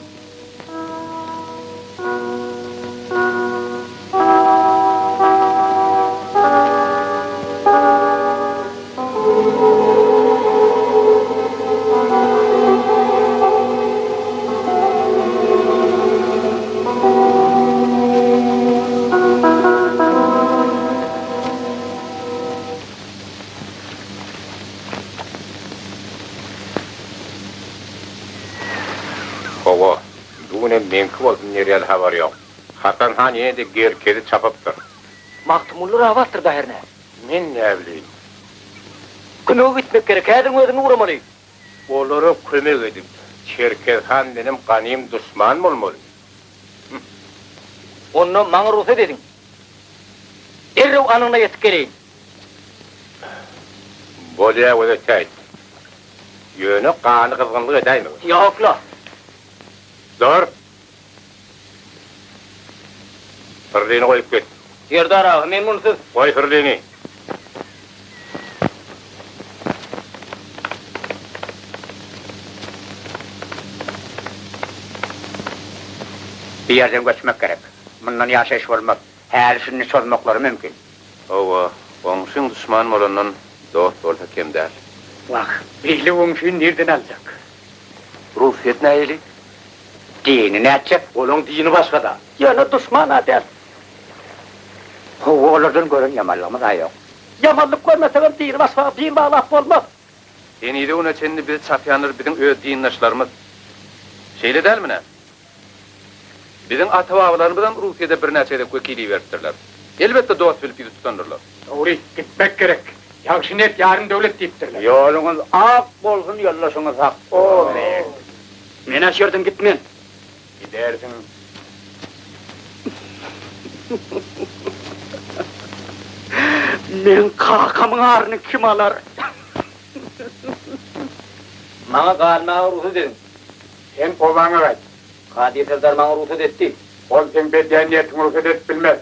Speaker 2: Hawa, bu günem meňki bolsun diýer ýaly habar ýok. Hasan han ýene-de Gerkezi çapypdyr.
Speaker 3: Magtymguly rabatdyr-da hernä.
Speaker 2: Men näbileýin.
Speaker 3: Kömege gitmek gerek, häziriň özünde ugramaly.
Speaker 2: Olara kömek edip, Çerkez han menem ganym duşman bolmaly.
Speaker 3: Onda maňa rugsat ediň. Derrew anygyna ýetip geleýin.
Speaker 2: Bolýa göze täýt. Ýöne gany gyzgynlyk edäýmegin.
Speaker 3: Ýok-la.
Speaker 2: Dur. Hyrlyny goýup git.
Speaker 3: Serdar aga, men munsyz.
Speaker 2: Goý hyrlyny.
Speaker 5: Bu ýerden göçmek gerek. Mundan ýaşaýyş bolmaz. Häli-şindi çozmaklary mümkin.
Speaker 6: Hawa, goňşyň duşman bolandan dost bolsa kem däl.
Speaker 5: Wah, beýle goňşyny nirden aljak?
Speaker 6: Rugsat nähili?
Speaker 5: Dini nätjek?
Speaker 4: Olaň dini başga-da.
Speaker 5: Ýöne duşman-a däl. Hawa, olardan gören ýamanlygymyz-a ýok. Ýamanlyk görmesegem dini başga din baglap bolmaz.
Speaker 6: Henize güne çenli bizi çapýanlar biziň öz dindaşlarymyz. Şeýle dälmi nä? Biziň ata-babalarymyzam Russiýada birnäçe gezek wekil iberipdirler. Elbetde dost bilip ýüz tutandyrlar.
Speaker 4: Dogry, gitmek gerek. Ýagşy niýet ýarym döwlet diýipdirler.
Speaker 5: Ýoluňyz ak bolsun, ýoldaşyňyz hak. Amin.
Speaker 4: Men-ä şu ýerden gitmen.
Speaker 2: Gidersiň.
Speaker 5: Meň kakamyň aryny kim alar?
Speaker 3: Maňa galmaga rugsat ediň.
Speaker 2: Sen obaňa gaýt.
Speaker 3: Kadyr serdar maňa rugsat etdi.
Speaker 2: Ol seň bedýän niýetiňi rugsat edip bilmez.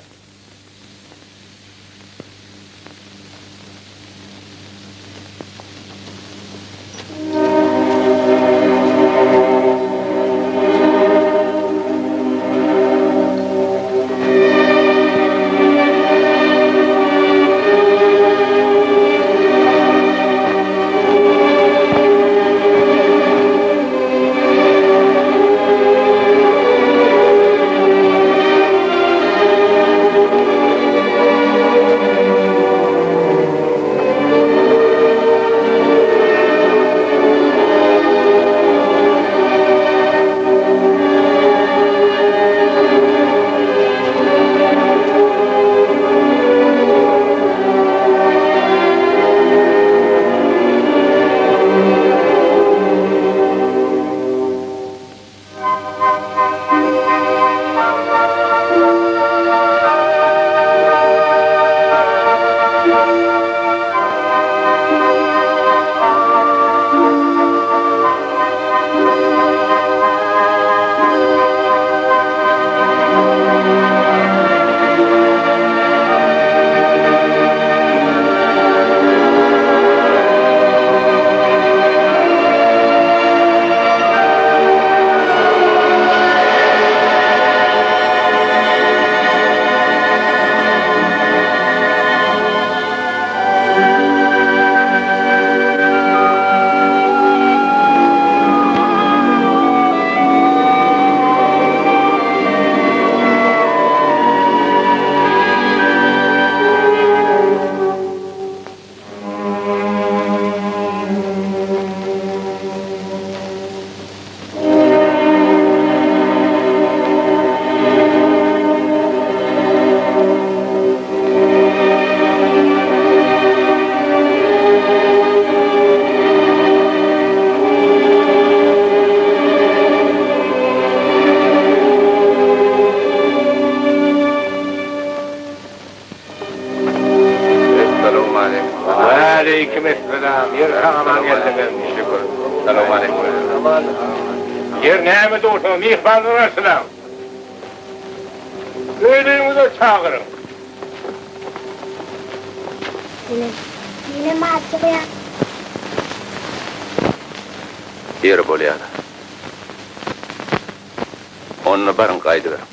Speaker 2: Ýeri näme dursuňyz, myhmanlary garşylaň. Öýleriňize çagyryň.
Speaker 9: Menem, menem ajygýan.
Speaker 6: Ýeri bolýar-da. Onda baryň gaýdyberiň.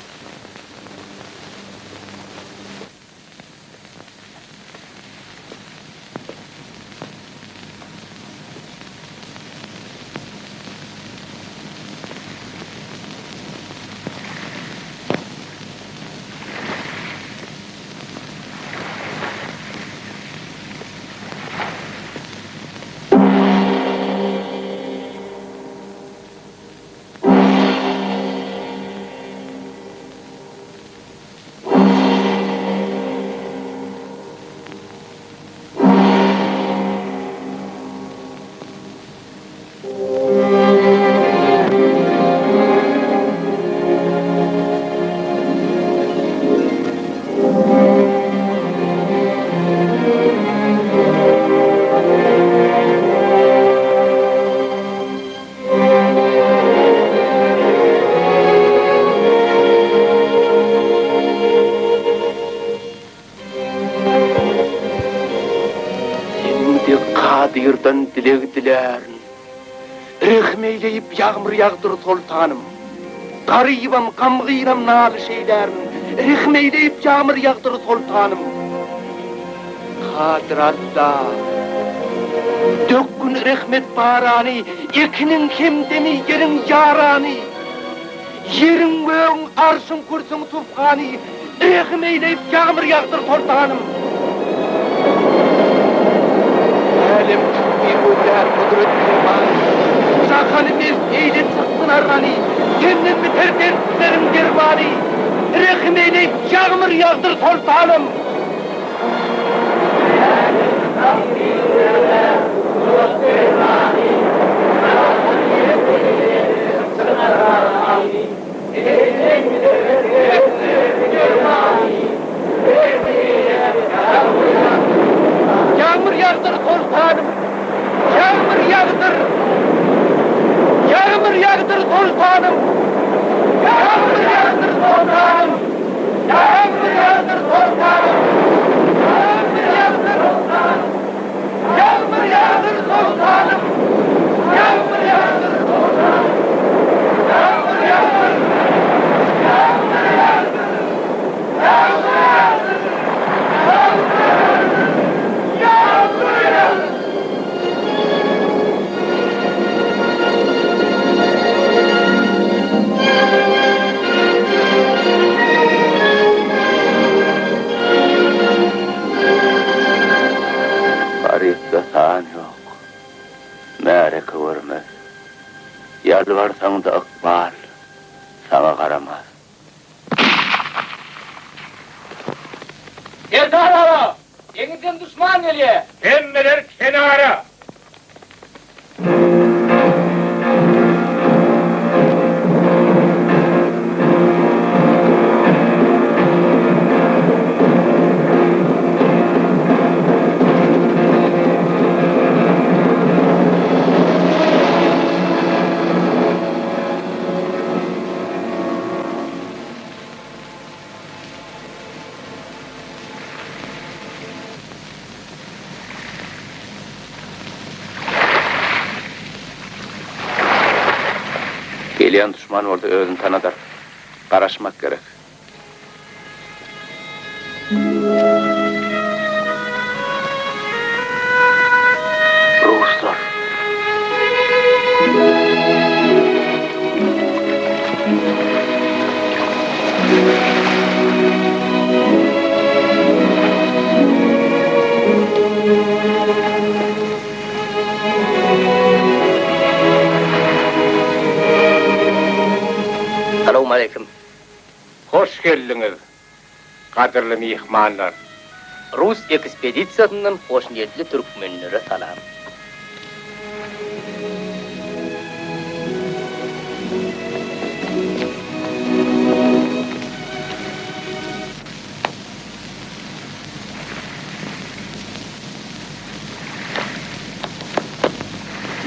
Speaker 6: Indi Kadyrdan dileg dilärin. Rehm eýleýip ýagmyr ýagdyr soltanym. Garybam, gamgynam nalyş eýlärin. Rehm eýleýip ýagmyr ýagdyr soltanym. Kadyr Alla, dökgün rehmet barany, Ekiniň hemdemi, ýeriň ýarany. Ýeriň, gögüň, arşyň, kürsüň subhany, Rehim eýleýip ýagmyr ýagdyr soltanym. Älem tükdi görýär gudrat permany, Jahany mest eýle çyksyn argany, Senden biter dertleriň dermany, Rehim eýleýip ýagmyr ýagdyr soltanym. Ýagmyr ýagdyr soltanym, Ýagmyr ýagdyr! Ýagmyr ýagdyr soltanym, Ýagmyr ýagdyr soltanym! Ýagmyr ýagdyr soltanym! Ýagmyr ýagdyr soltanym! Ýagmyr ýagdyr soltanym! Ýagmyr ýagdyr soltanym! Ýagmyr ýagdyr! Ýagmyr ýagdyr! Ýagmyr ýagdyr! Ýagmyr ýagdyr! Ýagmyr ýagdyr! Garypda san ýok, märeke görmez. Ýalbarsaň-da ykbal saňa garamaz.
Speaker 3: Serdar aga! Deňizden duşman gelýä!
Speaker 2: Hemmeler kenara!
Speaker 6: Gelýän duşman bolsa özüni tanadar. Garaşmak gerek. Ruslar.
Speaker 10: Salowmaleýkim.
Speaker 2: Hoş geldiňiz, gadyrly myhmanlar!
Speaker 10: Rus ekspedisiýasyndan hoşniýetli türkmenlere salam.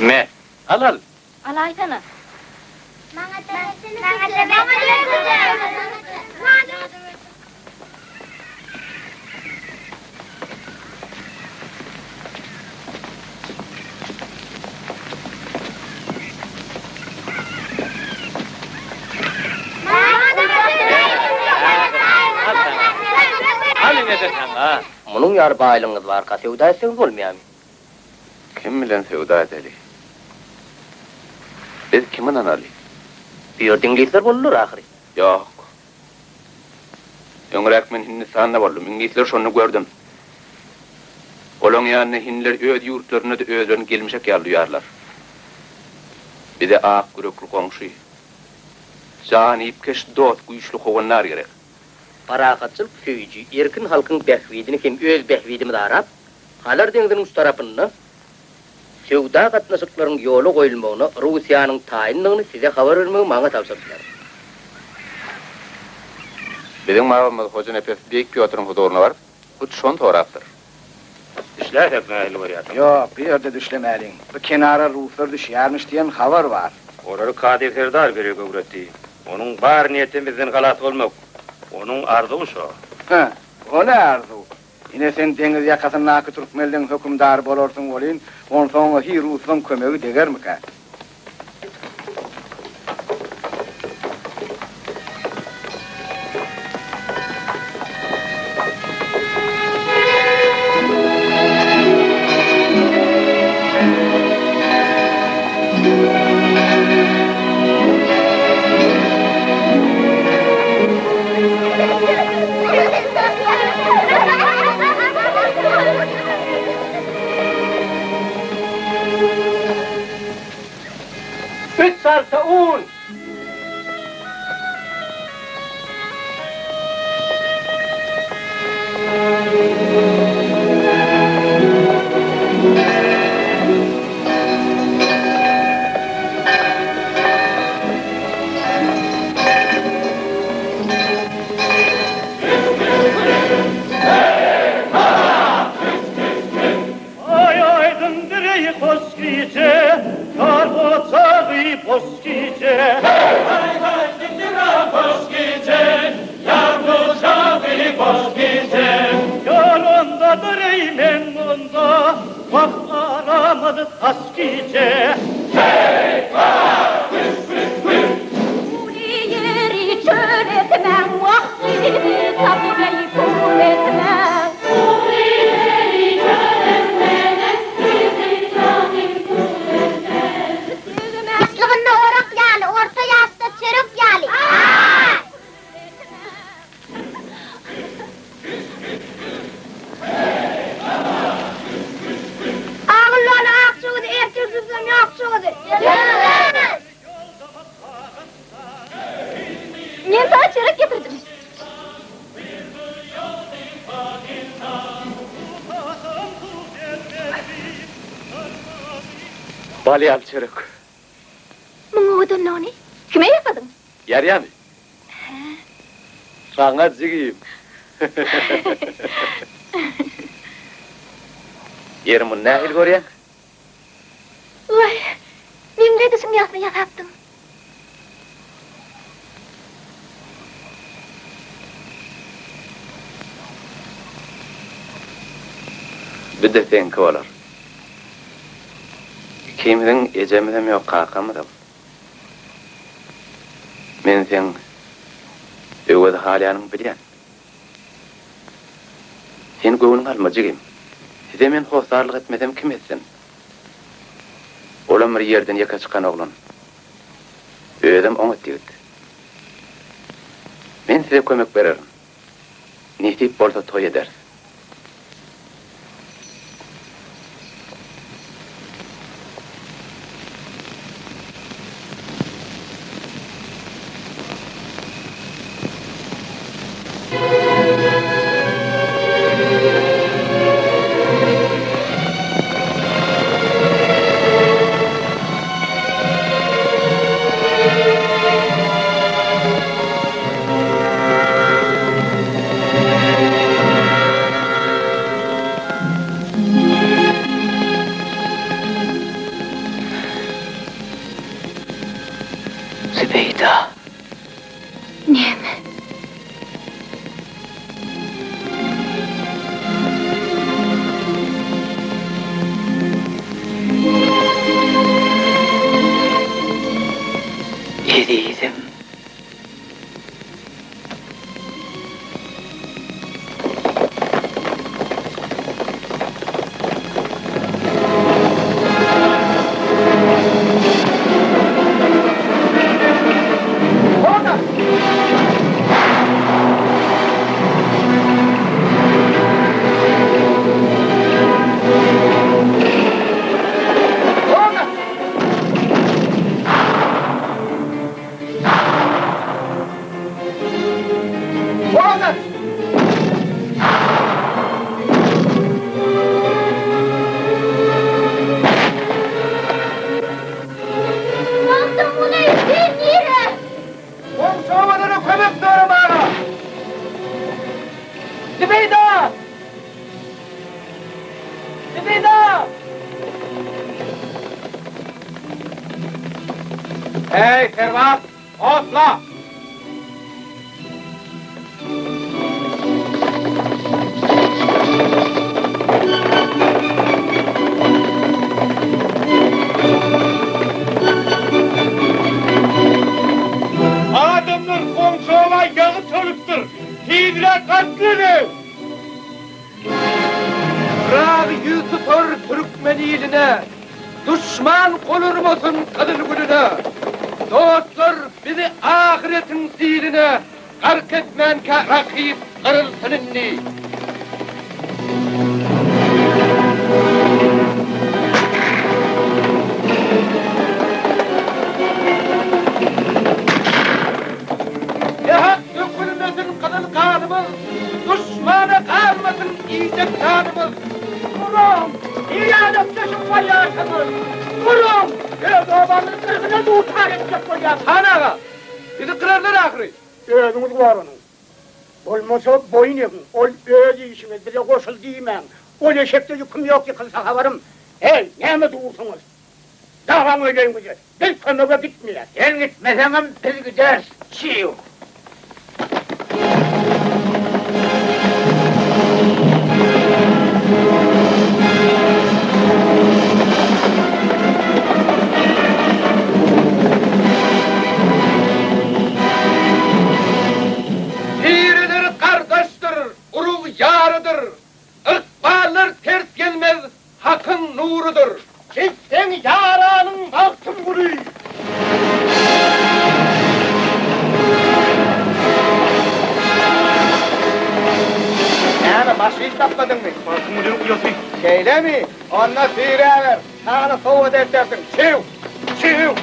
Speaker 6: Me, al al!
Speaker 9: Alaýsana. Maňa.
Speaker 10: Munuň ýaly baýlygyňyz barka söwda etseňiz bolmaýarmy?
Speaker 6: Kim bilen söwda edeli? Biz kime ynanaly?
Speaker 10: Bu ýerde iňlisler boldular ahyry.
Speaker 6: Ýok. Öňräk men Hindistanda boldum. Iňlisleri şonda gördüm. Olaň ýanynda hindiler öz ýurtlarynda-da özlerini gelmişek ýaly duýarlar. Bize ak ýürekli goňşy, janypkeş dost, güýçli howandar gerek.
Speaker 10: Parahatçylyk söýüji, erkin halkyň bähbidini hem öz bähbidimiz arap, Hazar deňziniň şu tarapynda söwda gatnaşyklaryň ýola goýulmagyna Russiýanyň taýyndygyny size habar bermegi maňa tabşyrdylar.
Speaker 6: Biziň babamyz Hoja Nepes Beýik Pýotryň huzuryna baryp, hut şony sorapdyr.
Speaker 2: Düşläýsek nähili görýärsiň?
Speaker 11: Ýok, bu ýerde düşlemäliň. Bu kenara ruslar düşýärmiş diýen habar bar.
Speaker 2: Olary Kadyr serdar berek öwretdi. Onuň bar niýetem bizden halas bolmak. Onuň arzuwy şo.
Speaker 11: Hä, o ne arzuw? Ine sen deňiz ýakasyndaky türkmenleň hökümdary bolarsyň welin, onsoň-a hi ruslaň kömegi degermikä?
Speaker 4: Üç sarta un!
Speaker 12: Aý aýdyňdyr eý hoş gije, Ýar ojagy boş gije. Aý aýdyňdyr hoş gije, Ýar ojagy boş gije. Ýar ondadyr eý men munda, Wah aramyz taş gije. Heý ha! Hüs hüs hüs!
Speaker 13: Uly ýeri çöl etmäň, Wah gyzy tapyp eý pul etmäň. Uly ýeri çöl etmäň, Gyzy tapyp pul etmäň.
Speaker 9: Ýaşlygynda orak ýaly, orta ýaşda çörek ýaly. Agyllany akja gyzy, ertir düzsem ýokja gyzy.
Speaker 13: Men saňa çörek getirdim.
Speaker 6: Bal ýaly çörek.
Speaker 13: Muň owadanlygyny kime ýasadyň?
Speaker 6: Ýarýamy? Saňa jigim. Ýeri muny nähili görýäň?
Speaker 13: Waý, meň gaýdyşym ýalysyny ýasapdyň.
Speaker 6: Bir-de seňki bolar. Ikimiziň ejemizem ýok, kakamyzam. Men seň Öwezi halaýanyňy bilýän. Sen göwnüňe alma, jigim. Size men hossarlyk etmesem, kim etsin? Olam bir ýerden ýeke çykan oglan. Özem oňat ýigit. Men size kömek bererin. Nesip bolsa toý ederis.
Speaker 11: Ot aç!
Speaker 9: Magtymguly, sen nirä?
Speaker 11: Goňşy obalara kömek soramaga! Zübeýda! Zübeýda! Eý, serbaz, otla!
Speaker 2: Adamlar goňşy oba ýagy çolupdyr. Tizräk gaçlyň!
Speaker 11: Pyragy ýüz tutar türkmen iline, Duşman gol urmasyn gyzyl gülüne. Dostlar bizi ahyretiň siline Gark etmänkä rakyp gyrylsyn indi. Nähak dökülmesin gyzyl ganymyz, Duşmana galmasyn iýjek nanymyz.
Speaker 5: Duruň! Nirä bolýarsyňyz? Duruň! Öz obamyzy gyrgyna duçar etjek bolýarsyňyz.
Speaker 11: Han aga, bizi gyrarlar ahyry.
Speaker 5: Özüňiz goranyň. Bolmasa boýun egiň. Ol öz işiňiz, bize goşul diýmäň. Ol eşekde ýüküm ýok, ýykylsa habarym. Heý, näme dursuňyz? Dagaň öýleňize. Biz kömege gitmeýäs.
Speaker 2: Sen gitmeseňem biz gideris, çiw.
Speaker 11: Tireler gardaşdyr, urug ýarydyr. Ykballar ters gelmez, Hakyň nurudyr.
Speaker 5: Biz seň ýaranyň Magtymguly.
Speaker 11: Näme, başga iş tapmadyňmy? Magtymgulynyň uýasy. Şeýlemi? Onda süýräber, şany sowgat eltersiň. Çüw! Çüw!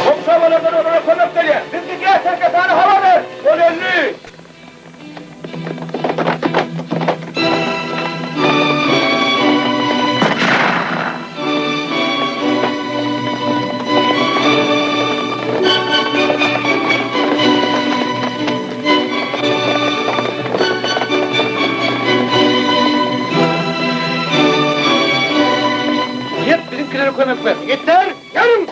Speaker 11: Goňşy obalardan olara kömek gelýär. Biz gidýäs, serketana habar ber! Ol öldi! Ýet, biziňkilere kömek ber! Ýigitler, ýörüň!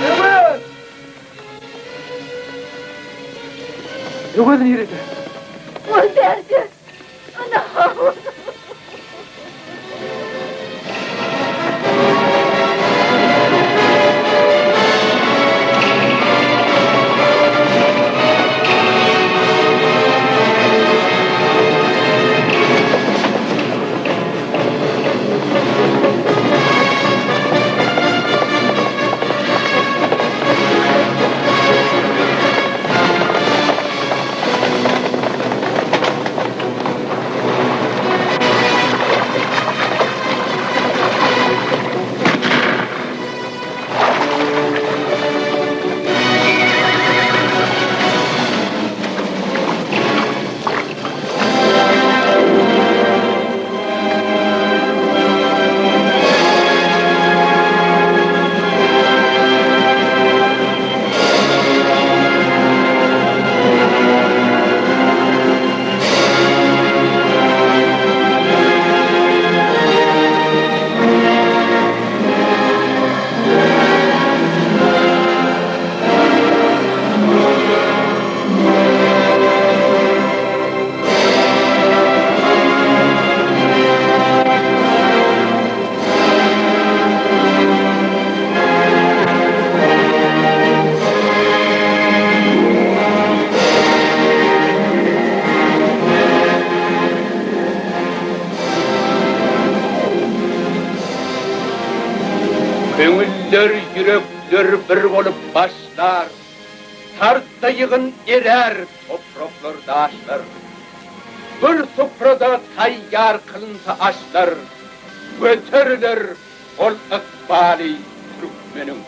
Speaker 11: Öwez! Öwez nirede?
Speaker 9: Ol bärde. Ana!
Speaker 6: Köňüller, ýürekler bir bolup başlar, Tartsa ýygyn erär topraklar, daşlar. Bir suprada taýýar kylynsa aşlar, Göteriler ol ykbaly türkmeniň.